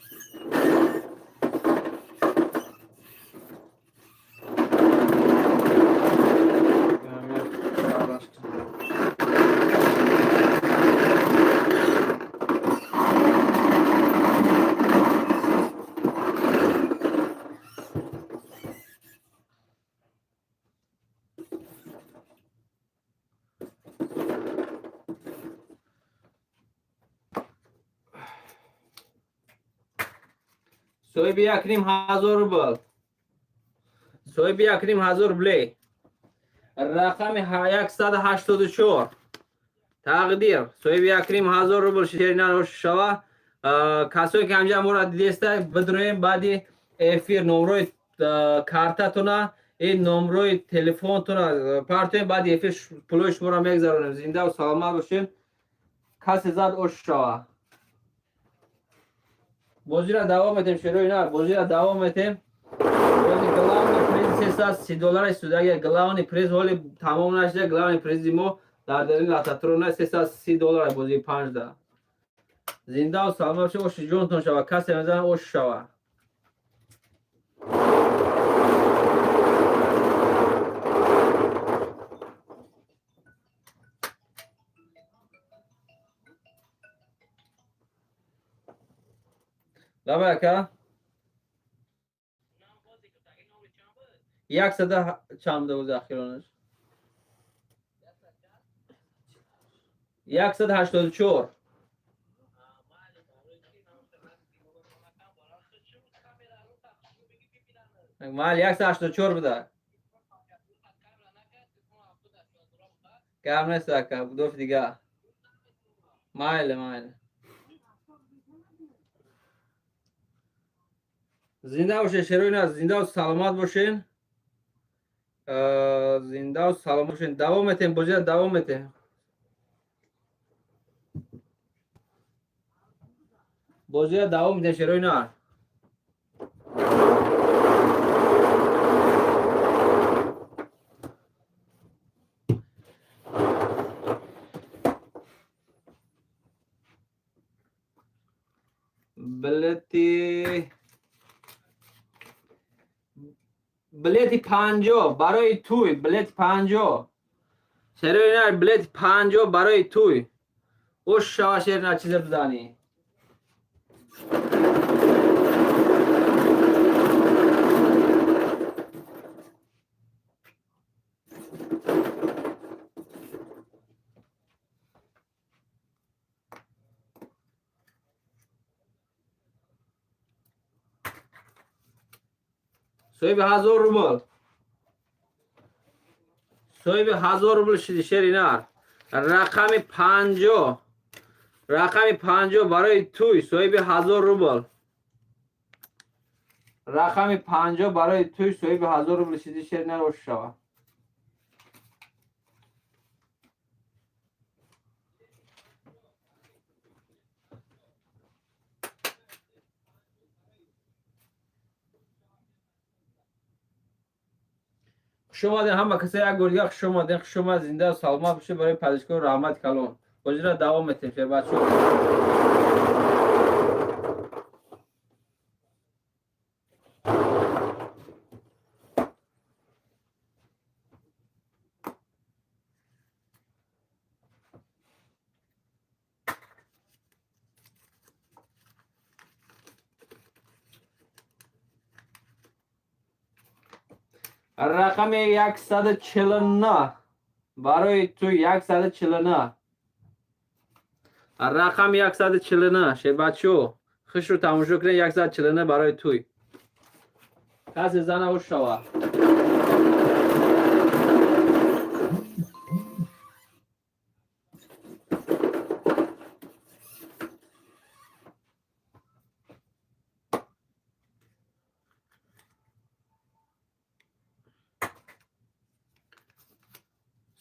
Speaker 1: Соҳиби 1500 рубл. Соҳиби 1500 рубле. Рақами 184. Тақдир. Соҳиби 1500 рубл, шери нар, шава. Касое ки ҳамҷа моро дидеста, бидроем баъди эфир номрои картатона и номрои телефонтона партоем, баъди эфир пулои шуморо мегзаронем. Зиндаву саломат бошед. Касе зад, ош шава. Бозиро давом метем, шерои нар, бозиро давом метем. Бози главный приз 330 доллара истудаги. Главный приз ҳоли тамом нашуда. Главный призи мо дар дарин лототрона 330 доллара, бозии панҷда. Зиндаву саломат бошед, оши ҷонтон шава. Касе мезана, ош шава. Давай, ака. Яксада чанд буд ахиронаш? 184. Майли, 184 буда. Гап нест, ака, будоф дига. Майли, майли. Зинда бошед, шерои нар, зиндаву саломат бошед. Зиндаву саломат бошед. Давом метем, бозиро давом метем. Бозиро давом метем, шерои нар. Билети 50 барои туй, билети 50. Шерои нар, билети 50 барои туй. Ош шава, шер нар, чизе бизанӣ. Соҳиби 1000 рубл. Соҳиби 1000 рубл шиди, шери нар. Рақами 50. Рақами 50 барои туй, соҳиби 1000 рубл. Рақами 50 барои туй, соҳиби 1000 рубл шиди, шери нар, ош шава. Хуш омадем, ҳама каса, як бор дигар хуш омадем, хуш омад, зинда саломат бошед. Барои подписчикон раҳмати калон. Бозиро давом метем, шербачо. Рақами 149 барои ту, 149. Рақами 149, шербачо, хушрӯ тамошо кунед, 149 барои туй. Касе зана, ош шава.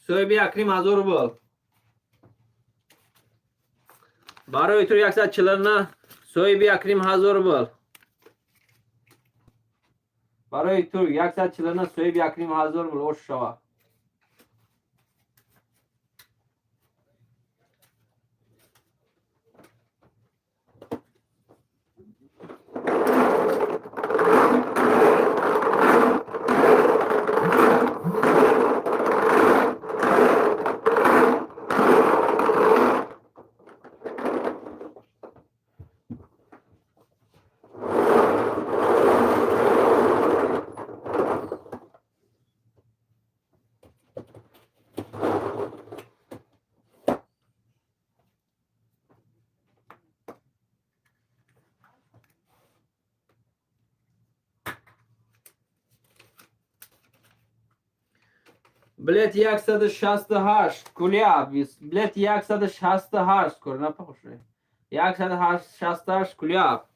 Speaker 1: Соҳиби 1500 рубл. Барои ту 149, соҳиби 1500 рубл. Барои турк 149, соҳиби 1500 рубл. Ош шава. Билет 168, Куляб. Билет 168, корна похоже. 168, Куляб.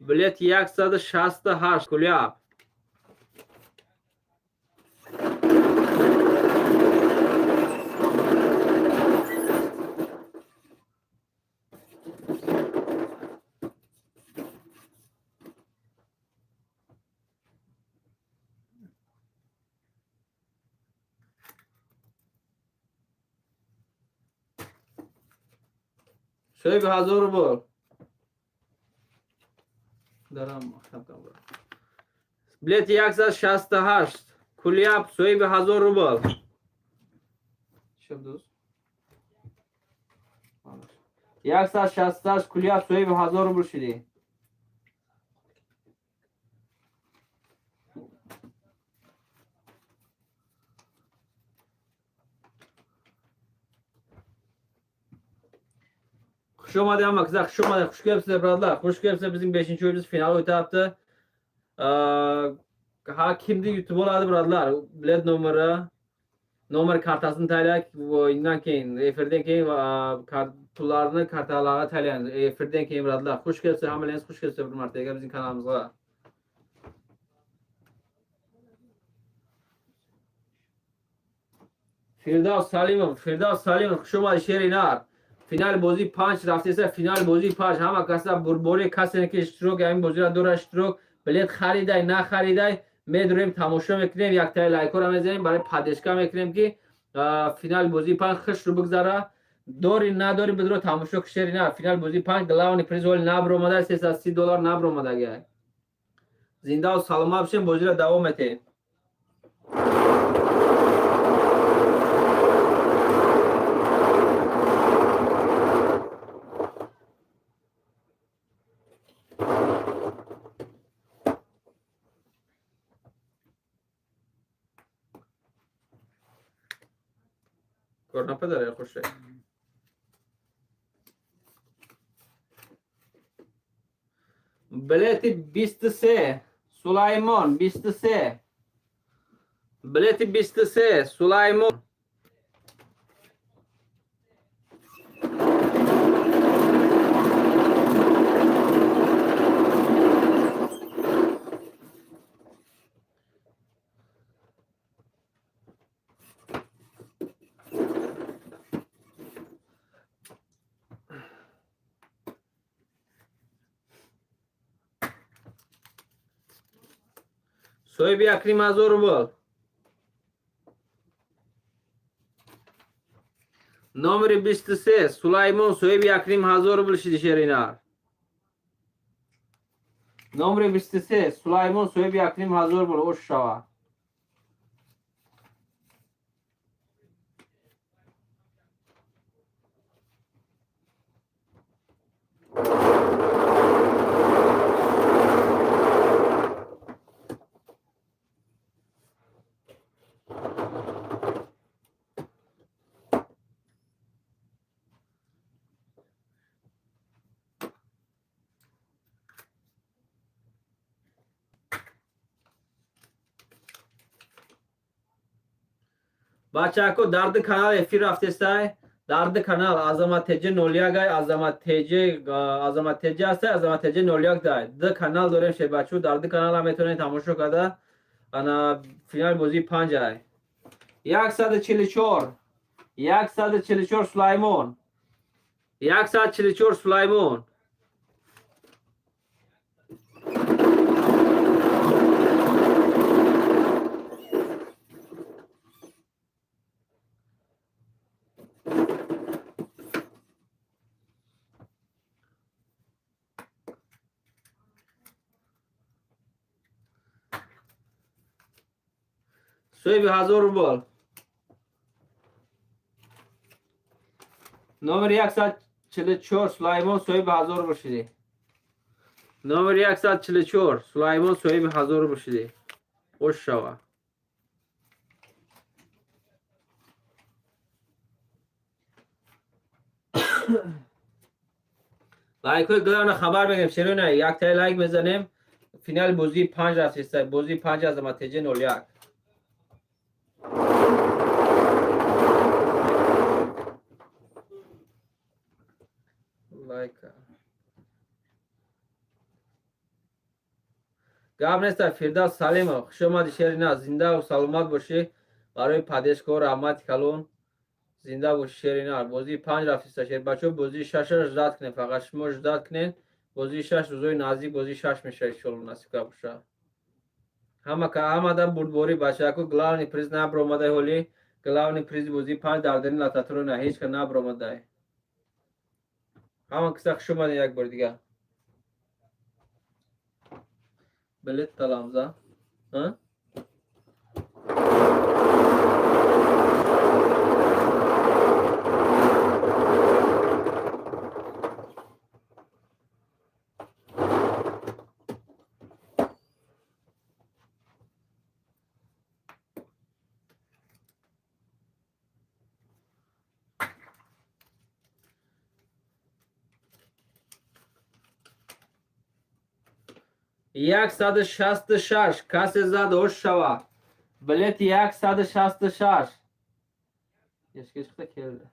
Speaker 1: Билет 168, Куляб. Соҳиби 1000 рубл. Дарам билети 168, Куляб, соҳиби 1000 рубл. Шабдуз. 168, Куляб, соҳиби 1000 рубл шудӣ. Хуш омадед, ҳама киза, хуш омадед, хуш келибсizlar, birodarlar, xush kelibsizlar. Bizning 5 o'yinimiz final o'tyapti. Ha, kimni yutib oladi, birodarlar? Bilet nomeri, nomer kartasini tayyorlak, o'yindan keyin, efirdan keyin pullarni kartalarga tayyorlaymiz. Efirdan keyin, birodarlar. Xush kelibsizlar, hammalaringiz xush kelibsizlar bir martaga bizning kanalimizga. Firdavs Salimov, Firdavs Salimov, xush омадед, шериnar. Финали бозии панҷ рафтеса, финали бозии панҷ. Ҳама каса бурбори, касе ки иштирок ҳамин бозиро дора, иштирок билет харидай, нахаридай, медурем, тамошо мекунем, яктаи лайкҳоро мезанем, барои поддержка мекунем, ки финали бозии панҷ хушрӯ бигзара. Дори надори, бидро тамошо кишери на. Финали бозии панҷ, главный приз оли набиромада, 330 доллар набиромадага. Зиндаву саломат бошем, бозиро давом метем. Кор нападаре, хушре. Билети 23, Сулаймон, 23. Билети 23, Сулаймон. Соҳиби 1500 рубл. Номери 23, Сулаймон, соҳиби 1500 рубл шиди, шеринар. Номери 23, Сулаймон, соҳиби 1500 рубл. Ош шава. Бачако, дар ду канал эфир рафтестай. Дар ду канал Азамат ТЖ 01 ай, Азамат ТЖ, Азамат ТЖ ҳастай, Азамат ТЖ 01 дай. Ду канал дорем, шербачу, дар ду канал ҳам метавонед тамошо карда. Ана финали бозии панҷ ай. 144, 144, Сулаймон. 144, Сулаймон. Соҳиби 1000 рубл. Номери 144 Сулаймон соҳиби 1000 рубл шудӣ. Номери 144 Сулаймон соҳиби 1000 рубл шудӣ. Хуш шава. Лайкҳои главна хабар мегирем. Шерона яктаи лайк мезанем. Финали бозии 5 рафтиста. Бозии 5 аз МТЖ 01. Лайка. Гап неста. Фирдавс Салимов, хуш омадӣ, шерина, зиндаву саломат бошӣ. Барои поддержка раҳмати калон. Зинда бошӣ, шерина. Бозии 5 рафтиста, шербачо. Бозии шаша ждать кунем, фақат шумо ждать кунед. Бозии 6 рӯзои наздик бозии 6 мешавад, иншолло, насиб боша. Ҳама ҳамада бурдборӣ, бачаку. Главный приз набромадай ҳоли. Главный приз бозии 5 дар дарини лототрона ҳеҷ ка набромадай. Ҳама киса хуш омадед як бори дигар. Билет таламза. А? 166 касе зад, ош шава. Билети 166. Ешка келди.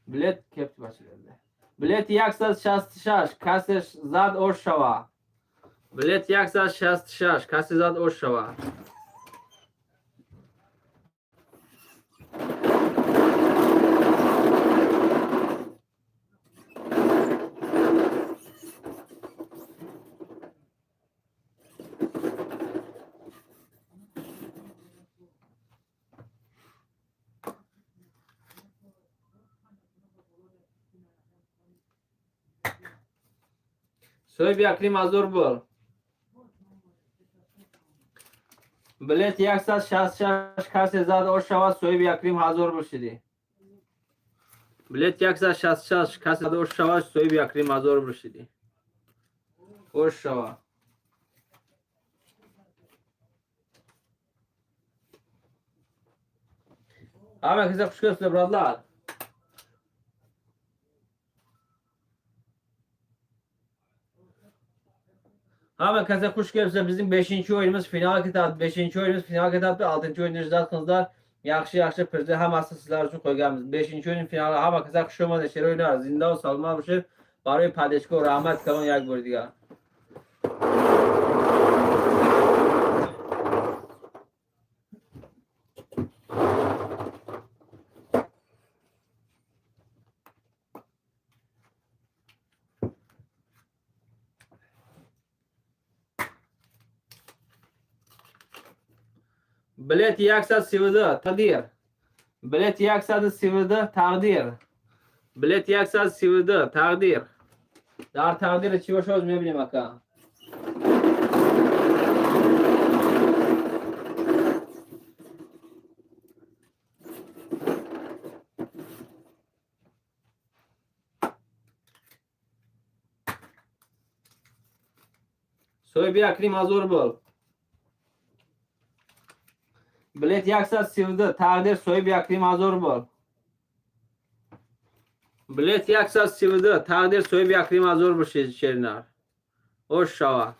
Speaker 1: Билет кепти бачилерде. Билети 166 касе зад, ош шава. Билет 166 касе зад, ош шава. Соҳиби 1,5 ҳазор рубл. Билет 166 касе зад, ош шавад, соҳиби 1,5 ҳазор рубл шудӣ. Билет 166 касе зад, ош шавад, соҳиби 1,5 ҳазор рубл шудӣ. Ош шавад. Ҳама киса хуш келибсizlar, брат lar. Ҳама каса хуш келибсizlar. Bizning 5-o'yinimiz final ketadi. 5-o'yinimiz final ketadi. 6-o'yinni ждать qilinglar. Yaxshi yaxshi prizlar hammasi sizlar uchun qo'yganmiz. 5-o'yin finali, hamma kasa xush omadi. Sher o'ynar, zinda va salomat bo'lishib, барои поддержка раҳмат калон як бор дигар. Билет 132 тақдир. Билет 132 тақдир. Билет 132 тақдир. Дар тақдир чӣ бошад, мебинем, ака. Соҳиби 1,5 ҳазор рубл. Билет 132 тақдир, соҳиби 1,5 ҳазор рубл. Билет 132 тақдир, соҳиби 1,5 ҳазор рубл, шеринар. Ош шава.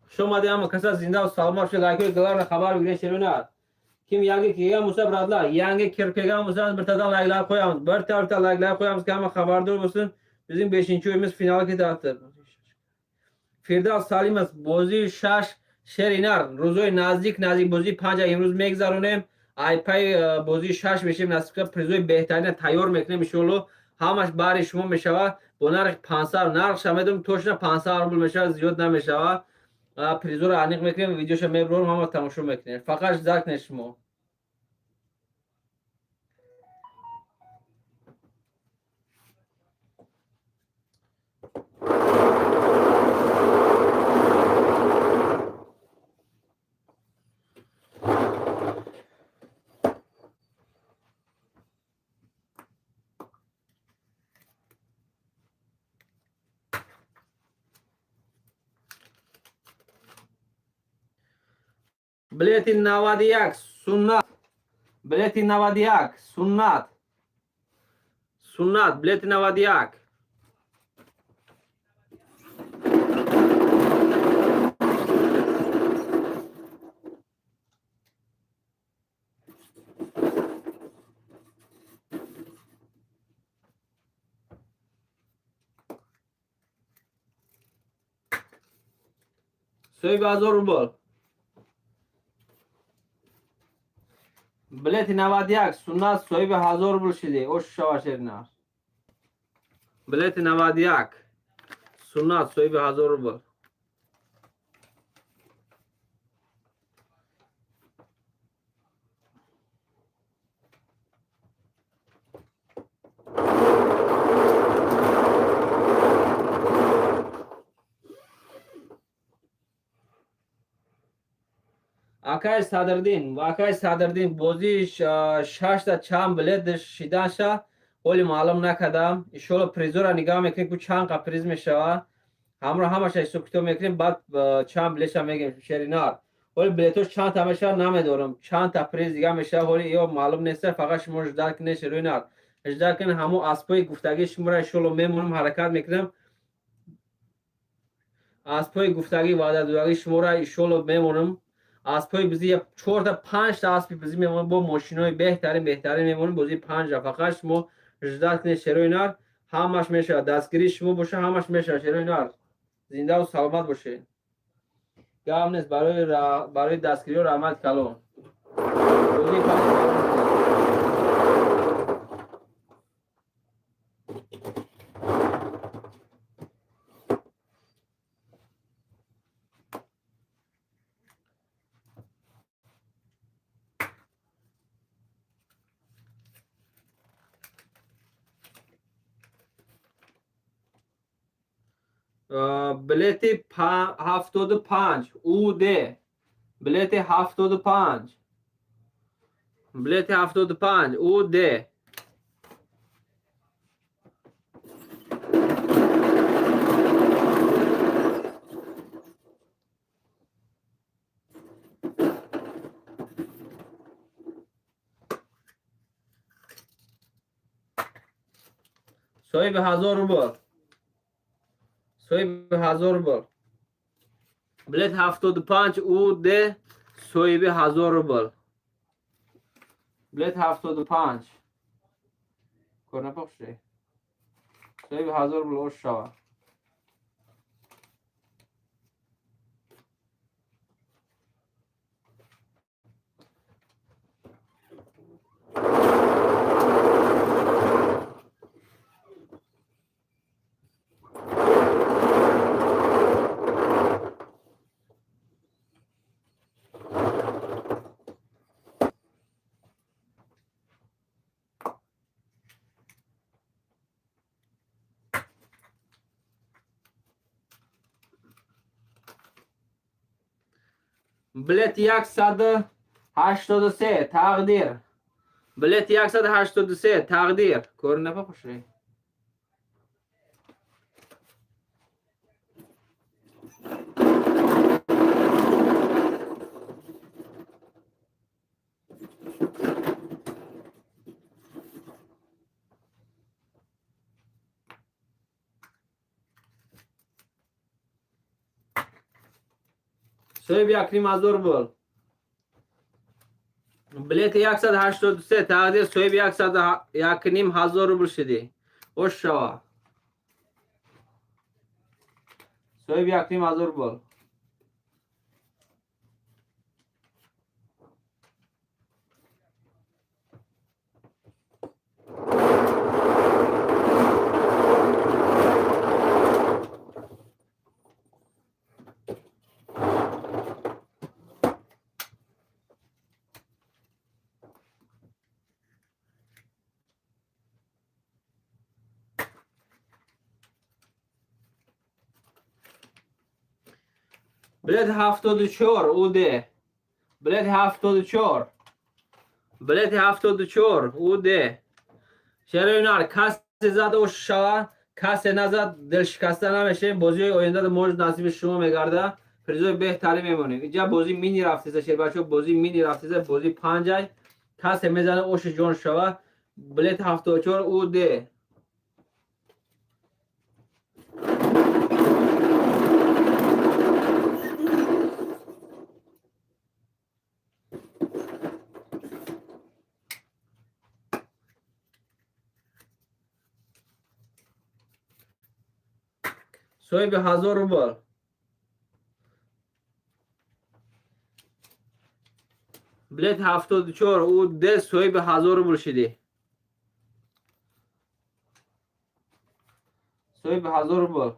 Speaker 1: Хуш омадед ҳама каса, зинда саломат шуд. Лайкои главный хабар бигиред, шеринар. Kim yangi kelgan bo'lsa, брат lar, yangi kirib kelgan bo'lsa, birtadan layklar qo'yamiz. Birta birta layklar qo'yamiz, hamma xabardor bo'lsin. Bizning 5-o'yinimiz finalga ketyapti. Firdavs Salimov, бозии 6, шеринар, рӯзои наздик наздик бозии 5 имрӯз мегзаронем. Айпай бозии 6 мешем, насиб кунад, призои беҳтарина тайёр мекунем, иншоалло, ҳамаш баҳри шумо мешавад бо нархи 500. Нархша медонем точно, 500 рубл мешавад, зиёд намешавад. Призоро аниқ мекунем, видеоша мебурорем, ҳама тамошо мекунем. Фақат ждать кунед шумо. Билети 91, Суннат. Билети 91, Суннат. Суннат, билети 91. Соҳиби 1000 рубл. Билети 91, Суннат, соҳиби 1000 рубл шиди. Ош шава, шеринар. Билети 91, Суннат, соҳиби 1000 рубл. Акай Садрдин, акай Садрдин, бозии шашта чанд билет шидаша ҳоли маълум накардам. Иншолло, призора нигаҳ мекунем, ку чанд қа приз мешава. Ҳамро ҳамаша ҳисоб китоб мекунем, баъд чанд билетша мегем, шеринар. Ҳоли билетош чандта мешава, намедорам. Чандта приз дига мешава, ҳоли ё маълум неста, фақат шумо ждать кунед, шеринар. Ждать кунед, ҳамон аспои гуфтагии шуморо иншолло мемонам, ҳаракат мекунам. Аспои гуфтагӣ, ваъдадодагии шуморо иншолло мемонам. Аспҳои бизӣ, чорта, панҷта аспи бизӣ мемонем, бо мошинои беҳтарин, беҳтарин мемонем. Бозии панҷа фақат шумо ждать кунед, шерои нар, ҳамаш мешавад. Дастгирии шумо боша, ҳамаш мешавад, шерои нар. Зиндаву саломат бошед. Гап нест, барои дастгириҳо раҳмат калон. Бозии панҷ. Билети 75, уд, билети 75, билети 75, уд. Соҳиби 1000 рубл, соҳиби 1000 рубл. Билет 75, уд, соҳиби 1000 рубл. Билет 75, корнапохши, соҳиби 1000 рубл. Ош шава. Билет 183, Тақдир. Билет 183, Тақдир. Көрініп қошай. Соҳиби 1,5 ҳазор рубл. Билети 183, Тақдир, соҳиби 1,5 ҳазор рубл шудӣ. Ош шава. Соҳиби 1,5 ҳазор рубл. Билет 74, уд. Билет 74. Билети 74, уд. Шерои касе зад, ош шава, касе назад, дилшикаста намешем. Бозиҳои оянда может насиби шумо мегарда. Призои беҳтарин мемонем. Инҷа бозӣ мини рафтеса, шербачаҳо, бозӣ мини рафтеса, бозӣ панҷай. Касе мезане, оши ҷон шава. Билет 74 УД. Соҳиби 1000 рубл. Билет 74 УД, соҳиби 1000 рубл шидӣ. Соҳиби 1000 рубл.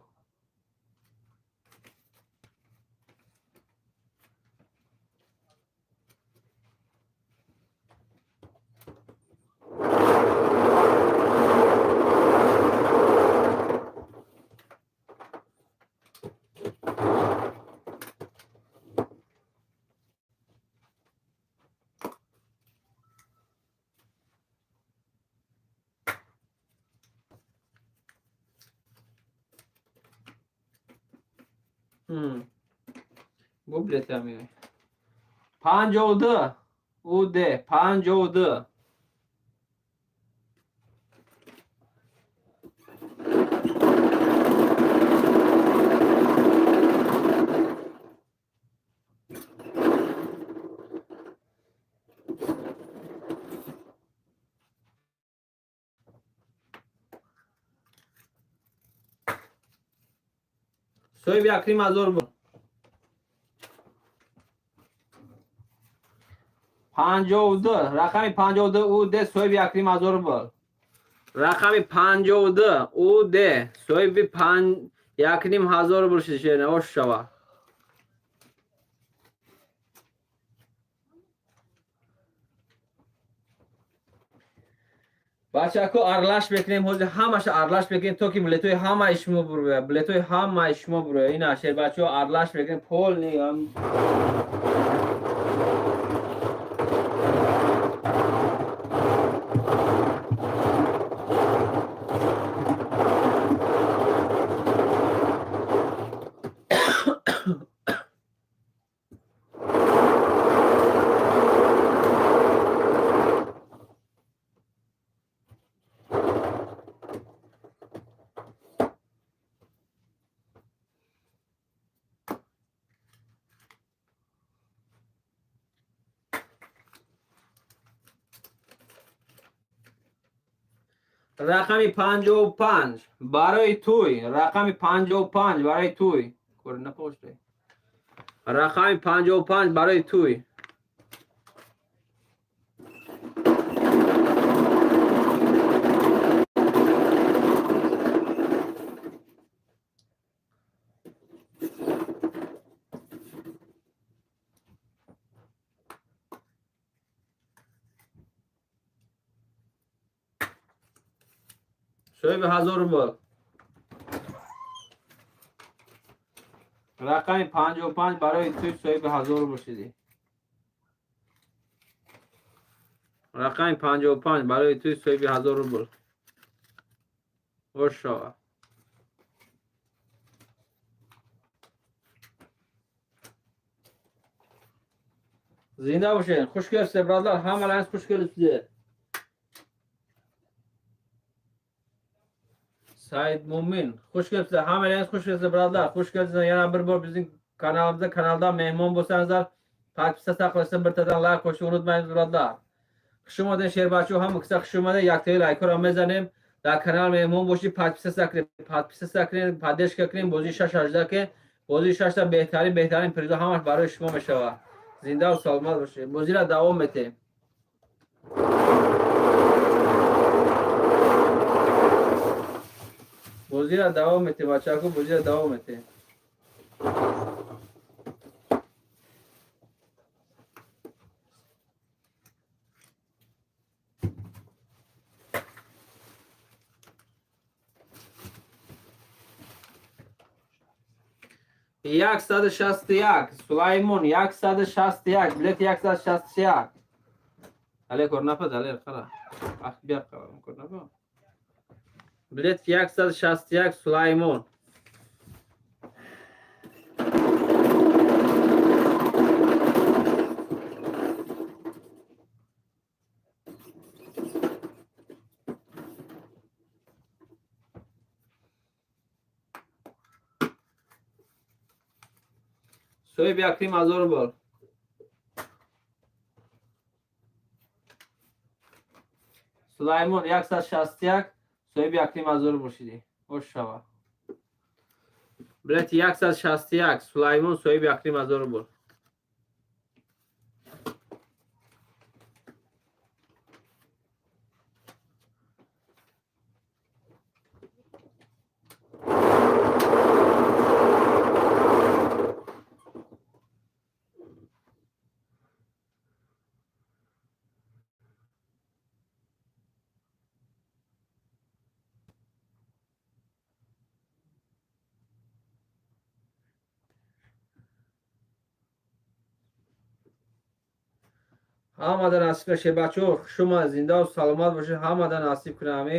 Speaker 1: Бу билет ҳам 52 УД, 52. Соҳиби 1500 рубл. 52, рақами 52 УД, соҳиби 1500 рубл. Рақами 52 УД, соҳиби 1500 рубл шуд, шерина, ош шава. Бачако, арлаш мекунем, ҳозир ҳамаша арлаш мекунем, то ки билетои ҳамаи шумо буроя, билетои ҳамаи шумо буроя. Ина, шербачаҳо, арлаш мекунем, полный. Рақами 55 барои туй, рақами 55 барои туй. Кор напоштай. Рақами 55 барои туй. Соҳиби 1000 рубл. Рақами 55 барои туй, соҳиби 1000 рубл шудӣ. Рақами 55 барои туй, соҳиби 1000 рубл. Бош шава. Зинда бошед. Хуш келибсиз, birodarlar. Hammalaringiz xush kelibsizlar. Said Mo'min, xush kelibsizlar. Hammalaringiz xush kelibsizlar, birodarlar. Xush kelibsizlar. Yana bir bor bizning kanalimizda, kanalda mehmon bo'lsangizlar, подписаться qilishni, birtadan layk qo'yishni unutmaymiz, birodarlar. Хуш омадед, шербачо, ҳама киса хуш омадед. Яктаи лайкҳоро мезанем. Дар канал меҳмон бошед, подписаться кунед, подписаться кунед, поддержка кунед, бозии 6-18 ки бозии шашта беҳтарин, беҳтарин призо ҳамаш барои шумо мешавад. Зинда ва саломат бошед. Бозиро давом метем. Бозиро давом метем, бачако, бозиро давом метем. 161, Сулаймон, 161, билет 161. Але корнапа, далер қара. Ах, бия қара, корнапа. Билет 161, Сулаймон. Соҳиби 1,5 ҳазор рубл. Сулаймон, 161, соҳиби 1,5 ҳазор рубл шидӣ. Бош шава. Билети 161, Сулаймон, соҳиби 1,5 ҳазор рубл. Ҳамада насиб кунад, шербачаҳо. Шумо зиндаву саломат бошед. Ҳамада насиб кунад. Ҳами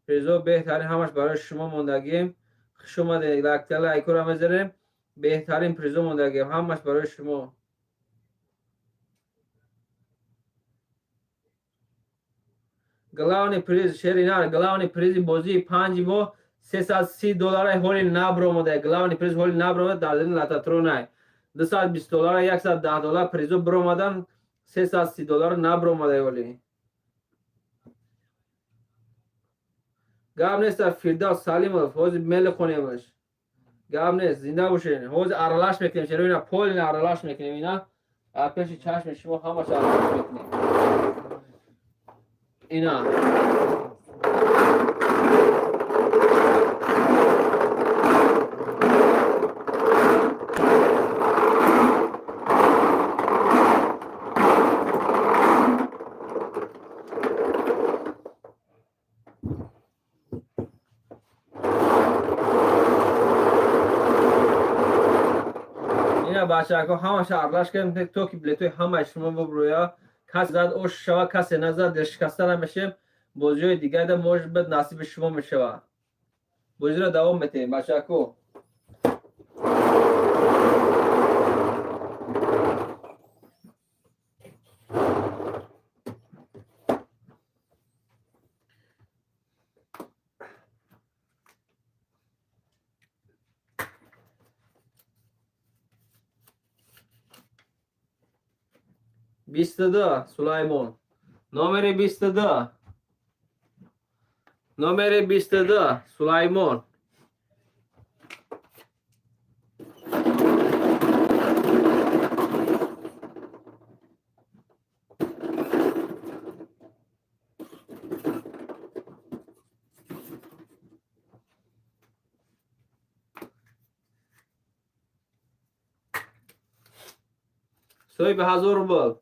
Speaker 1: призо беҳтарин ҳамаш барои шумо мондагием. Хуш омадед. Лайкора мезанем. Беҳтарин призо мондагием, ҳамаш барои шумо. Главный приз, шери нар, главный призи бозии панҷи мо 330 доллара ҳоли набромода. Главный приз ҳоли набромода, дар дини лототронай. 220 доллара, 110 доллар призо биромадан, 330 доллар набромада ҳоли. Гап нест, Фирдавс Салимов, ҳозир мелехонемаш. Гап нест, зинда бошед. Ҳозир аралаш мекунем, чаро ина полина аралаш мекунем, ина пеши чашми шумо ҳамаш аралаш мекунем ина. Бачако, ҳамаша аралаш кардем, то ки билетои ҳамаи шумо бубрӯя. Кас зад, ош шава, касе назад, дилшикаста намешем. Бозиҳои дигарда, может быть, насиби шумо мешавад. Бозиро давом метаҳем, бачако. 22, Сулаймон, номери 22, номери 22, Сулаймон. Соҳиби 1000 рубл,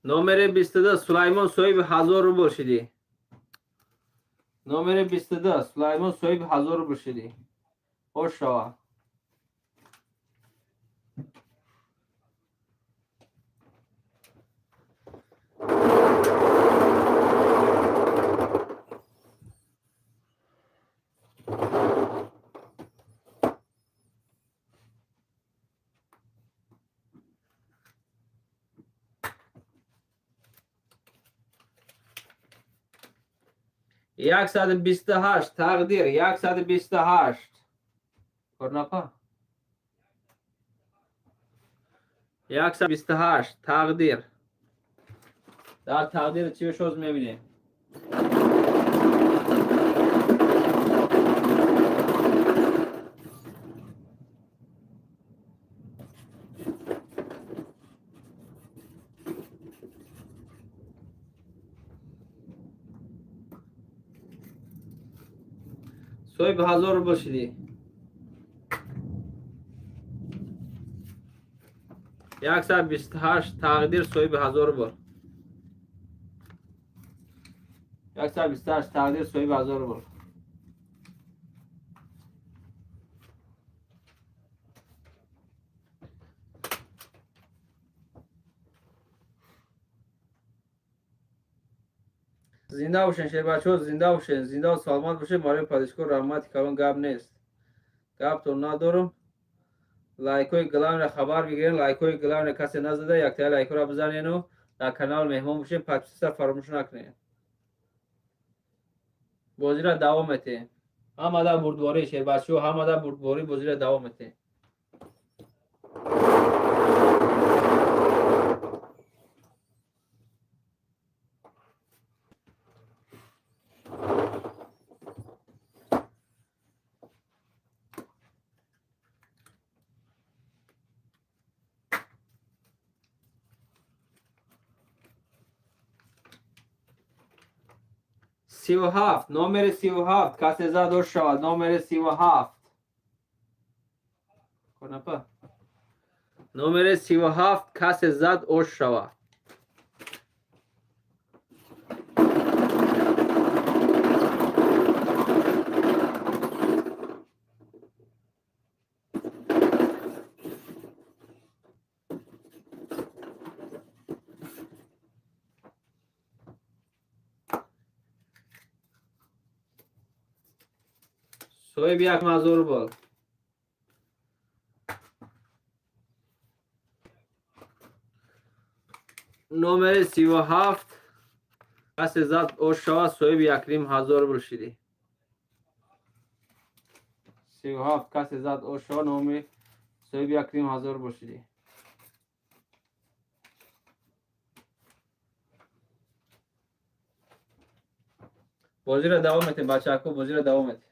Speaker 1: номери 22, Сулаймон, соҳиби 1000 рубл шидӣ. Номери 22, Сулаймон, соҳиби 1000 рубл шидӣ. Хош шава. 128, Тақдир, 128, корнапа, 128, Тақдир. Дар тақдир чӣ шоз мебинем. Соҳиби 1000 рубл шидӣ. 128, Тақдир, соҳиби 1000 рубл. 128, Тақдир, соҳиби 1000 рубл. Зинда бошен, шербачаҳо, зинда бошен, зиндаву саломат бошед. Барои подписчико раҳмати калон. Гап нест, гаптон надорам. Лайкҳои главное хабар бигирен. Лайкҳои главное касе назада, яктая лайкҳоро бизанену дар канал меҳмон бошед. Подписаться фаромӯш накунед. Бозиро давом метиҳем. Ҳамада бурдборӣ, шербачаҳо, ҳамада бурдборӣ, бозиро давом метем. 37, номери 37, касе зад, ош шавад. Номери 37, конапа, номери 37, касе зад, ош шавад. Соҳиби 1000 рубл. Номери 37, касе зад, ош шавад, соҳиби 1500 рубл шидӣ. 37, касе зад, ош шавад, номи соҳиби 1500 рубл шидӣ. Бозиро давом метем, бачаҳако, бозиро давом метем.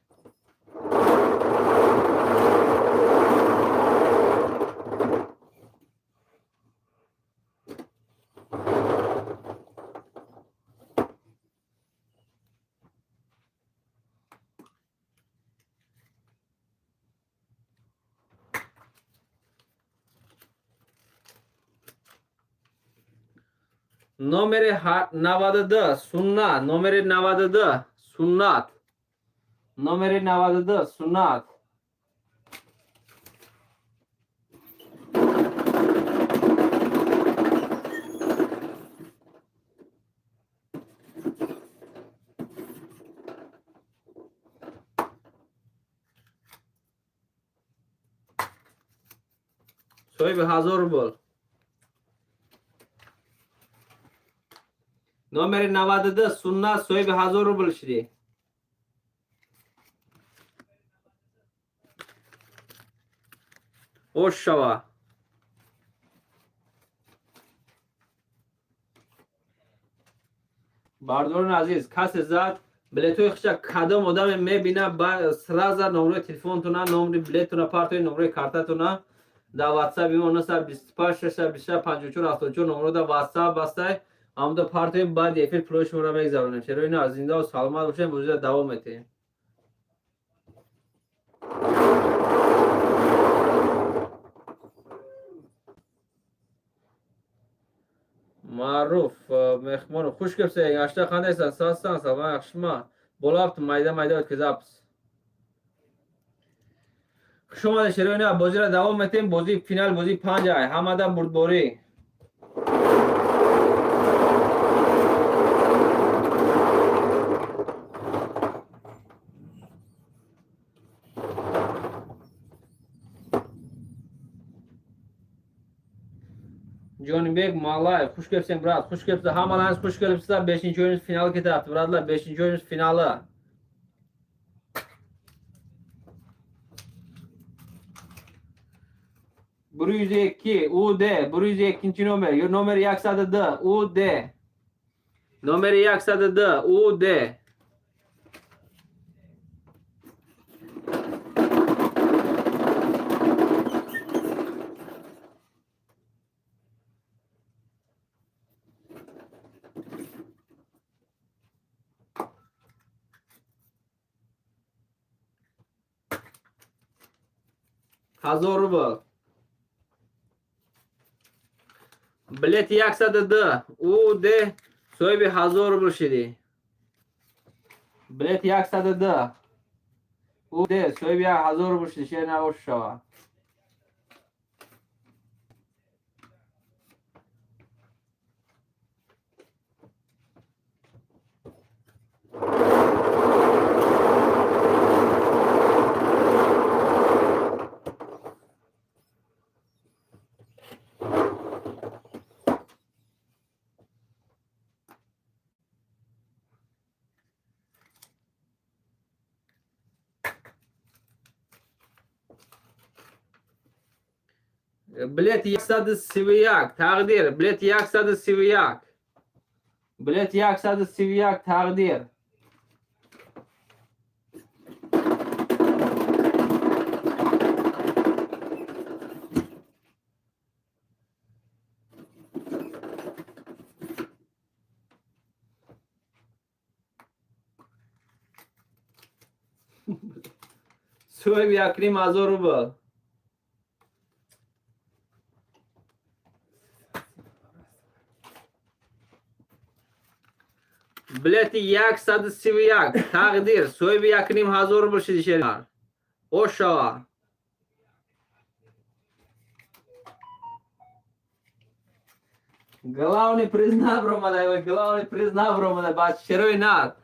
Speaker 1: Номери 92, Суннат. Номери 92, Суннат. Номери 92, Суннат. Соҳиби 1000 рубл. Номери 92, Суннат, соҳиби 1000 рубл шудӣ. Ош шава. Бардорони азиз, касе зад, билетҳои хиша кадом одаме мебина, сразу номрои телефонтона, номри билетона партои, номрои картатона дар ватсап имо 925 626 54 74 номро дар ватсап бастай, ҳамда партои, баъди эфир пулои шуморо мегзаронем. Шерои ина, зиндаву саломат бошем, бозиро давом метиҳем. Маъруф Меҳмонов, хуш келибсиз, ашта, қандайсан, созсан, салом, yaxshimi? Bo'lyapti, mayda mayda o'tkazapmiz. Хуш омадед, шерои ина, бозиро давом метиҳем. Бозии финал, бозии панҷ ай, ҳамада бурдборӣ. Jonibek Malayev, xush kelibsan, брат, xush kelibsan. Hammalaringiz xush kelibsizlar. Beshinchi o'yinimiz finali ketyapti, брат lar, beshinchi o'yinimiz finali. 102 UD, 102 nomer, nomeri 102 UD. Nomeri 102 UD. 1000 рубл. Билети 102 UD соҳиби 1000 рубл шидӣ. Билети 102 UD соҳиби 1000 рубл шидӣ. Шер набош шава. Билети 131, тақдир, билети 131. Билети 131, тақдир. Соҳиби 1500 рубл. Билети 131, тақдир, соҳиби 1500 рубл шиди, шерар. Ошава. Главный приз набромада, главный приз набромада, бачарои нар.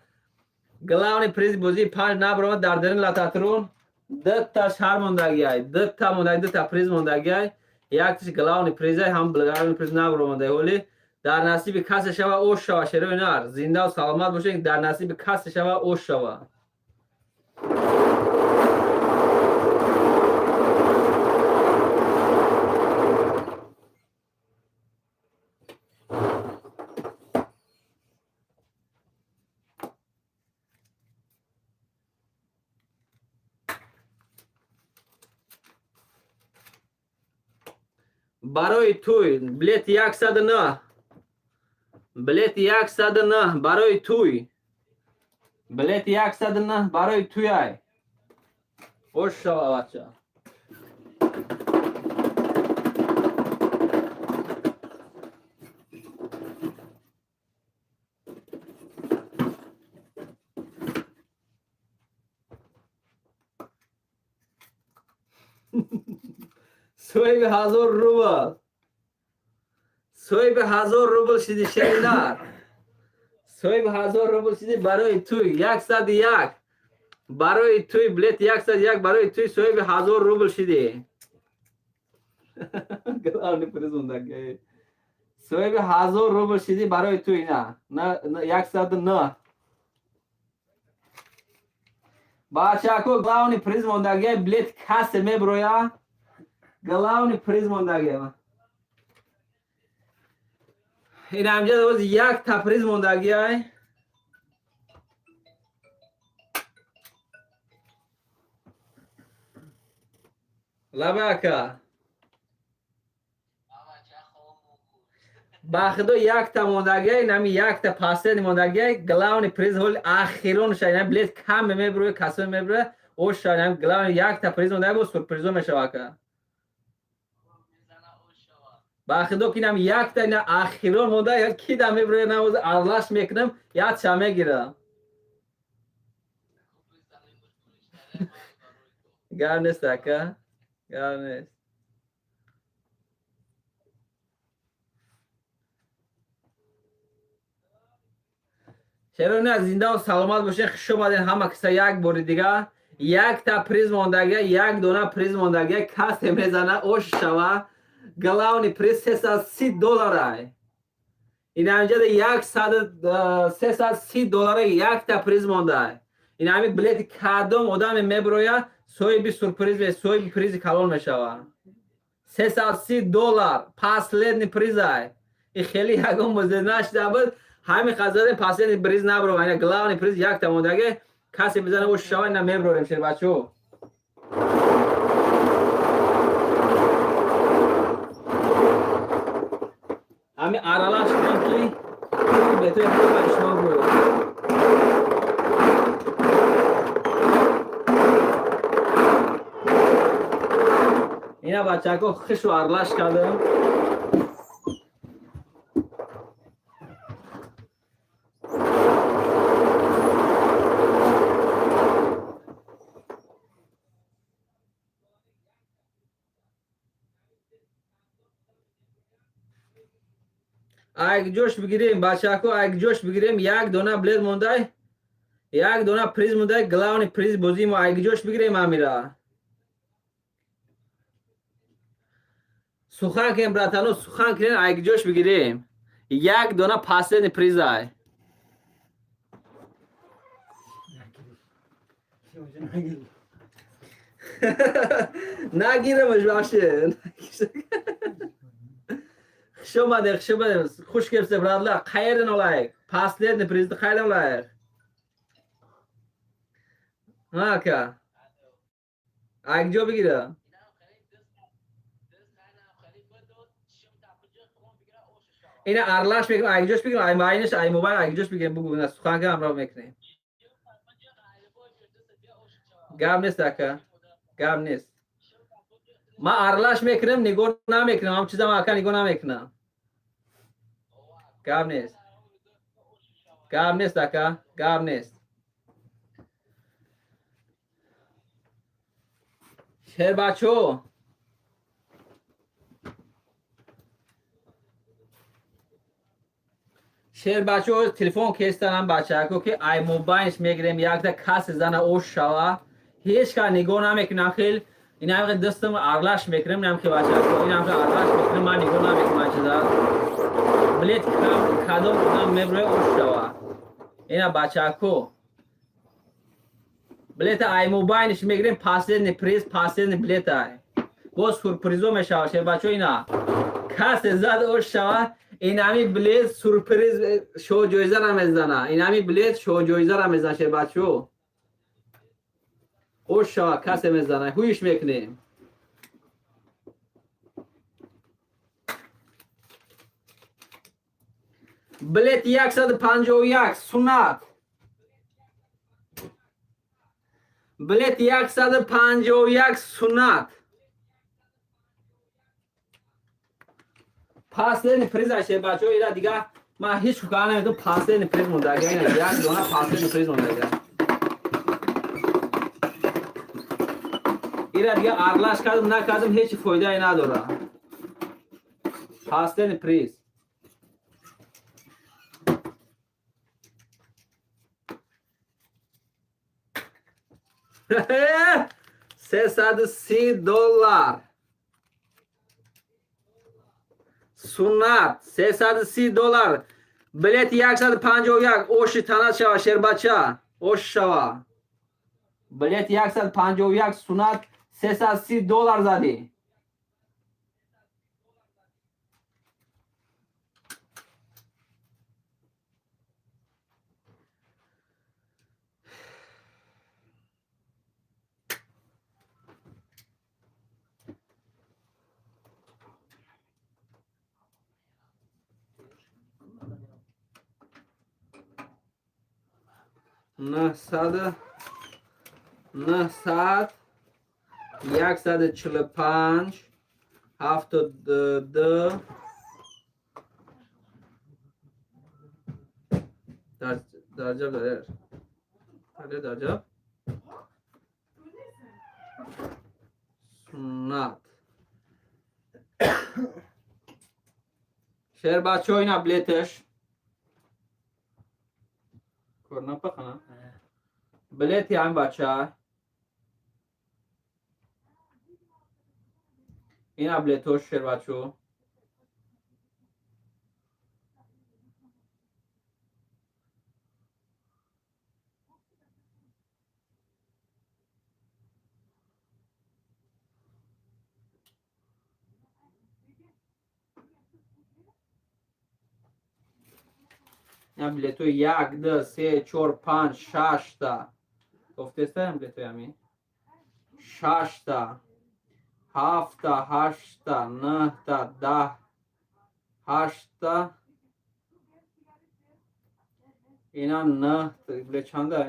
Speaker 1: Главный приз бозии панҷ набромад, дар дарин лототрон дта шар мондагиай, дта мондаги, дта приз мондагиай, яктиш главный призай, ҳам главный приз набромадай. Ҳоли дар насиби касе шава, ош шава, шерои нар. Зиндаву саломат бошед, дар насиби касе шава, ош шава. Барои туй билети 109, билети 109 барои туй, билети 109 барои туяй. Ош шава, бача. Соҳиби 1000 рубл, соҳиби 1000 рубл шиди, шеринар, соҳиби 1000 рубл шиди. Барои туй 101, барои туй, билет 101 барои туй, соҳиби 1000 рубл шиди. Главный приз соҳиби 1000 рубл шиди барои туй, на 109. Бачако, главный приз мондагия, билет касе меброя, главный приз мондагия. Ин ҳамҷа боз якта приз мондагиай. Лаба ака, ба худо, якта мондагиай, нами якта последний мондагиай, главный приз ҳоли ахиронша. Ина билет каме меброя, касоме меброя, оша главный якта приз мондагиай, бо сюрпризо мешава, ака. Ба худо, ки инам якта, ина ахирон монда, ки да меброя, навоз аралаш мекунам, якча мегирам. Гап нест, ака, гап нест. Чаро не, зиндаву саломат бошед, хуш омадед ҳама киса як бори дига. Якта приз мондагия, як дона приз мондагия, касе мезана, ош шава. Главный приз 330 долларай. Ин ҳамҷада 330 доллара якта приз мондай. Ин ҳами билети кадом одаме меброя, соҳиби сюрприз, соҳиби призи калон мешава. 330 доллар последний призай. И хеле ягон бозе нашида буд, ҳами қазаде последний приз набро. Главный приз якта мондаге, касе бизана, ош шава. Ина меброрем, шербачо. Ҳами аралаш кунем, ки бетои шумо гӯё. Ина, бачако, хишу аралаш кардам. Айкҷош бигирем, бачако, айкҷош бигирем. Як дона билет мондай, як дона приз мондай, главный приз бозии мо. Айкҷош бигирем, амира сухан кунем, братано, сухан кунем, айкҷош бигирем. Як дона последний призай. Нагирамаш вообще. Хуш омадед, хуш омадед. Хуш келибсиз, брат lar. Qayerdan olaylik? Последний приzni qayerdan olaylik? Ha, aka. Ак ҷо бигира? Ина аралаш мекунем, ак ҷош бигирем, ай майнаш, ай мобайл ак ҷош бигирем, бугу, на суханга ҳамроҳ мекунем. Гап нест, ака. Гап нест. Ман аралаш мекунам, нигоҳ намекунам, ҳам чизам ака нигоҳ намекунам. Гап нест. Гап нест, ака, гап нест. Шербачо. Шербачо телефон кестанам бачако ки ай мобайлш мегирем якта касе зана ош шава. Ҳеҷ кас нигоҳ намекунам хел. Инам хел дастам аралаш мекунам, инам хел бачако, инам хел аралаш мекунам, ман нигоҳ намекунам чиза. Билет кадом одам меброя ош шава. Ина бачако. Билета ай мобайлш мегирем, последний приз, последний билет ай. Боз сюрпризо мешава шербачо ина. Касе зад ош шава, инами билет сюрприз шоу ҷоиза ра мезана. Инами билет шоу ҷоиза ра мезана шербачо. Ош шава касе мезана. Ҳуиш мекунем. Билет 151 суннат. Билет 151 суннат. Последний приз аше бачо ира дига ман ҳеҷ кор наметавонам последний приз монда. Ина як дона последний приз монда. Ира дига аралаш кардам накардам ҳеҷ фоидае надорад. Последний приз. $330. Суннат $330. Билет 151 оши танат шава шербача. Ош шава. Билет 151 суннат $330 задӣ. 900 145 72 дарҷаб дар дарҷаб суннат шербачо ина билеташ корнапахана билети ҳамин бача ина билетош шербачо ина билетои як ду се чор панҷ шашта гуфтестаям билетои ҳамин шашта ҳафта ҳашта нӯҳта даҳ ҳашта ина нӯҳта билет чанда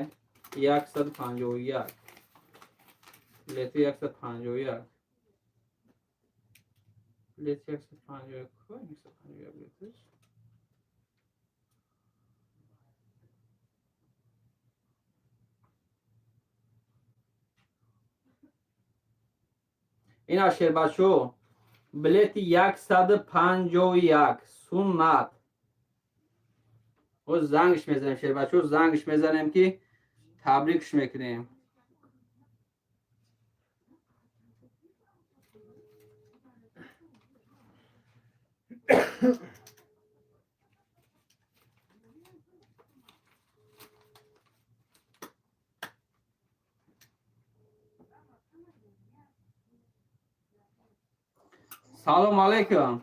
Speaker 1: 151 билети 151 билети 151 151 билетиш. Ина шербачо билети 151 суннат. Боз зангш мезанем шербачо, зангш мезанем ки табрикш мекунем. Салом алейкум.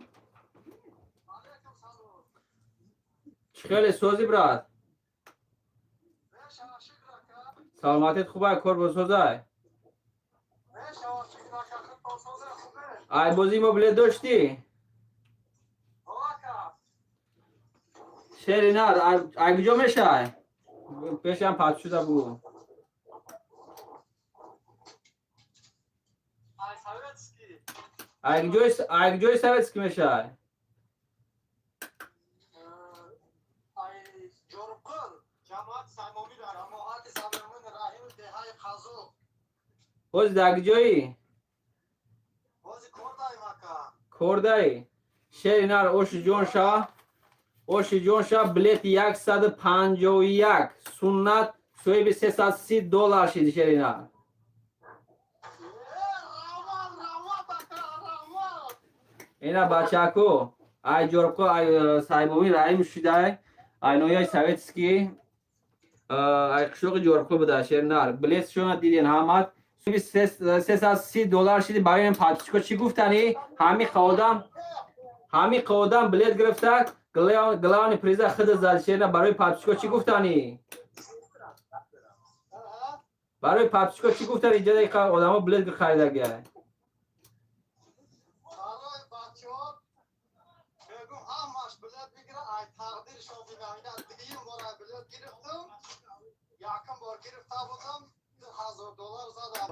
Speaker 1: Чӣ хеле сози, брат? Саломатит хубай, кор босозай? Ай бозӣ мо билет доштӣ? Шери нар, ай куҷо мешай? Пешам пат шуда буд. Ай куҷои Советский мешай? Ҳозир дар куҷоӣ? Кордаӣ? Шери нар, оши ҷон шава, оши ҷон шава, билети 151 Суннат соҳиби 330 доллар шиди, шери нар. Ина бачако, ай Ҷорбқо, ай Саймомин Раҳим шидай, ай ноҳияи Советский, ай қишлоқи Ҷорбқо буда. Шери нар, билетшона диден ҳамат, 330 доллар шиди. Барои ин подписчико чӣ гуфтанӣ? Ҳамин одам билет гирифта, главный приза худа зад. Шерина, барои подписчико чӣ гуфтанӣ? Барои подписчико чӣ гуфтанӣ? Ҷадаи одамо билет харидагия.
Speaker 2: Барои бачаҳо мегум, ҳамаш билет бигира, ай тақдиршон бинамина. Дуюм бор ай билет гирифтам, якум бор гирифта будам, 2000 доллар задам,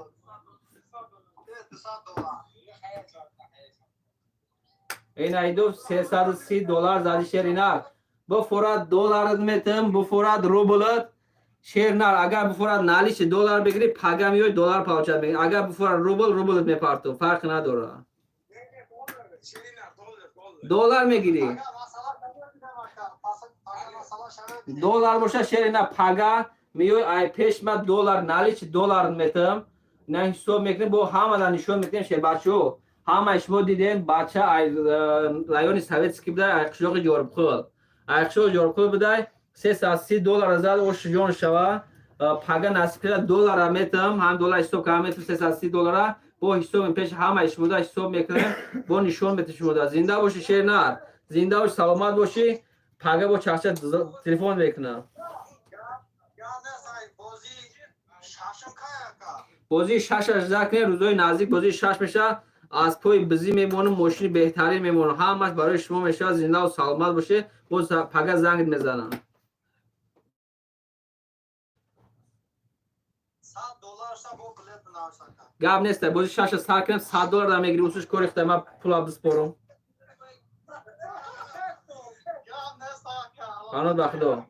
Speaker 2: 200 доллар.
Speaker 1: Ин айдов 330 доллар зади, шеринар. Буфурад долларат метам, буфурад рублат. Шернар, агар буфурад наличный доллар бигирӣ, пага меои, доллар получать мекунӣ. Агар буфурад рубл, рублат мепарту, фарқ надорад. Доллар мегирӣ. Доллар боша, шерина, пага меои, ай пешма доллар, наличный доллар метам. На ҳисоб мекунем, бо ҳамада нишон мекунем. Шербачо, ҳамаи шумо дидем, бача ай райони Советский будай, ай қишлоқи Ҷорбқул, ай қишлоқи Ҷорбқул будай, 330 доллар зад. Ош ҷон шава, пага насиб кида, доллара метам, ҳам доллар ҳисоб кардам метам, 330 доллара бо ҳисоб пеш ҳамаи шумода ҳисоб мекунем, бо нишон метам шумода. Зинда бошӣ, шернар, зинда бошӣ, саломат бошӣ. Пага бо чахча телефон мекунам. Бозии шашаш закне, рӯзои наздик бозии шаш мешавад. Аз пои бизӣ мемонам, мошини беҳтарин мемонам, ҳамаш барои шумо мешавад. Зиндаву саломат бошед, боз пага зангит мезанам. Гап неста, бози шаша сар кунем, 100 доллар да мегирӣ. Усуш кори хита, ман пула биспорам. Паноҳ ба Худо.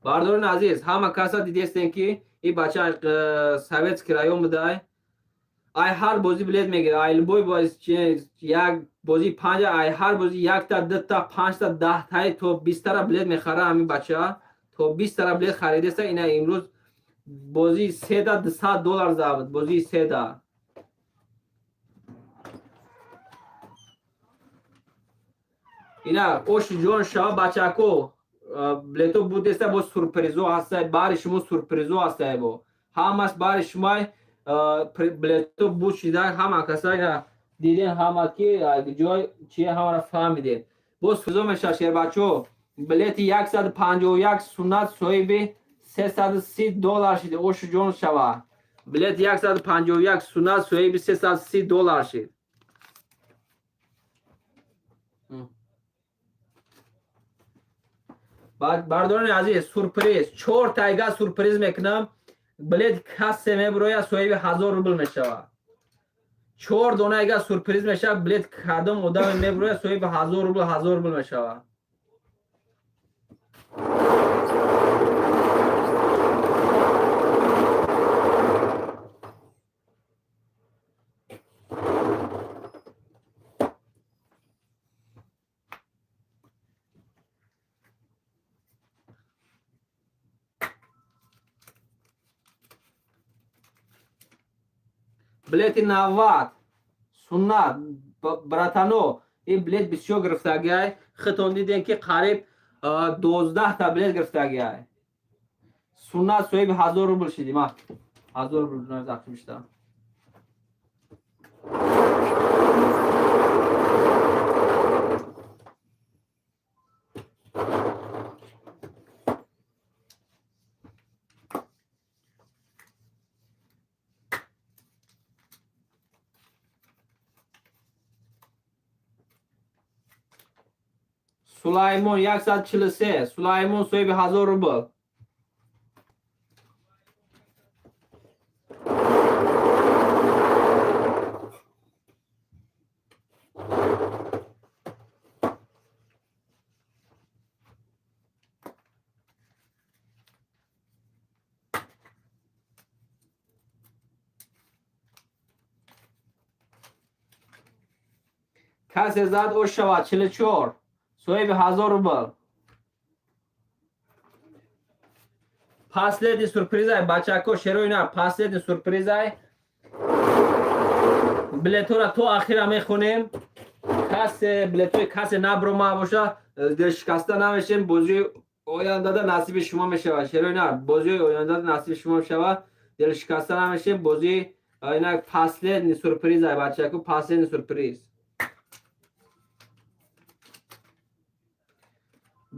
Speaker 1: Бардорони азиз, ҳама каса дидестем, ки ин бача Советский район будай, ай ҳар бозӣ билет мегирад, ай любой як бозии панҷа, ай ҳар бозӣ якта, дута, панҷта, 10таи то 20тара билет мехара. Ҳамин бача то 20тара билет харидеста. Ина имрӯз бозии седа 200 доллар забуд, бозии седа. Ина оши ҷон шава, бачако, билето будеста, бо сюрпризо ҳаста бари шумо, сюрпризо ҳаста, бо ҳамаш бари шумай билето буд шида. Ҳама каса ина диден, ҳама ки ҷой чи, ҳамаро фаҳмидем. Бо сюрпризо мешавад, шербачо. Билети 151 Суннат соҳиби 330 доллар шид. Ошу ҷон шава, билети 151 Суннат соҳиби 330 доллар шид. Бардорони азиз, сюрприз, чор тайга сюрприз мекунам. Билет кассе мебурояд, соҳиби 1000 рубл мешавад. Чор донаига сюрприз мешавад. Билет кадом одаме мебурояд, соҳиби 1000 рубл, 1000 рубл мешавад. Билети 90 Суннат, братано, ин билет бисёр гирифтагиай. Хитон дидем, ки қариб 12та билет гирифтагиай. Суннат соҳиби 1000 рубл шиди. Ма 1000 рубл тақсим шудам. Сулаймон, 143. Сулаймон, соҳиби 1000 рубл. Касе зад, ош шавад. 44, соҳиби 1000 рубл. Последний сюрпризай, бачако, шерои нар, последний сюрпризай. Билетҳоро то ахира мехонем. Касе билетҳои касе наброма боша, дилшикаста намешем. Бозии ояндада насиби шумо мешавад. Шерои нар, бозии ояндада насиби шумо мешавад, дилшикаста намешем. Бозии инак последний сюрпризай, бачако, последний сюрприз.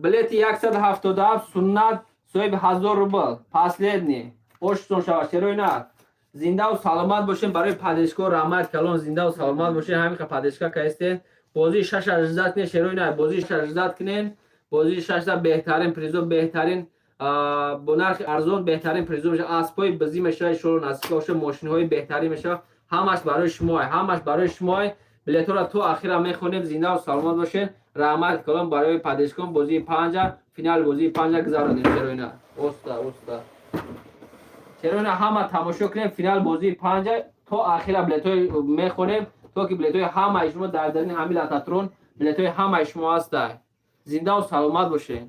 Speaker 1: Билети 177, Суннат, соҳиби 1000 рубл. Последний, оштон шавад, шерои нар. Зиндаву саломат бошем. Барои поддержка раҳмат калон. Зиндаву саломат бошем. Ҳамин поддержка кастен. Бозии шаша ждать кунен, шерои нар, бозии шаша ждать кунен. Бозии шашта беҳтарин призо, беҳтарин, бо нархи арзон беҳтарин призо мешавад. Аспҳои бизӣ мешавад, иншоалло, насиб бошад. Мошинҳои беҳтарин мешавад. Ҳамаш барои шумоа, ҳамаш барои шумоа. Билетҳоро то ахира мехонем. Зиндаву саломат бошед. Раҳмат калон барои поддержка. Бозии панҷа, финали бозии панҷа гузаронем, шероина. Оста, оста, шероина, ҳама тамошо кунем. Финал бозии панҷа, то ахира билетҳои мехонем, то ки билетҳои ҳамаи шумо дар дарини ҳамин лототрон, билетҳои ҳамаи шумо ҳастай. Зиндаву саломат бошед.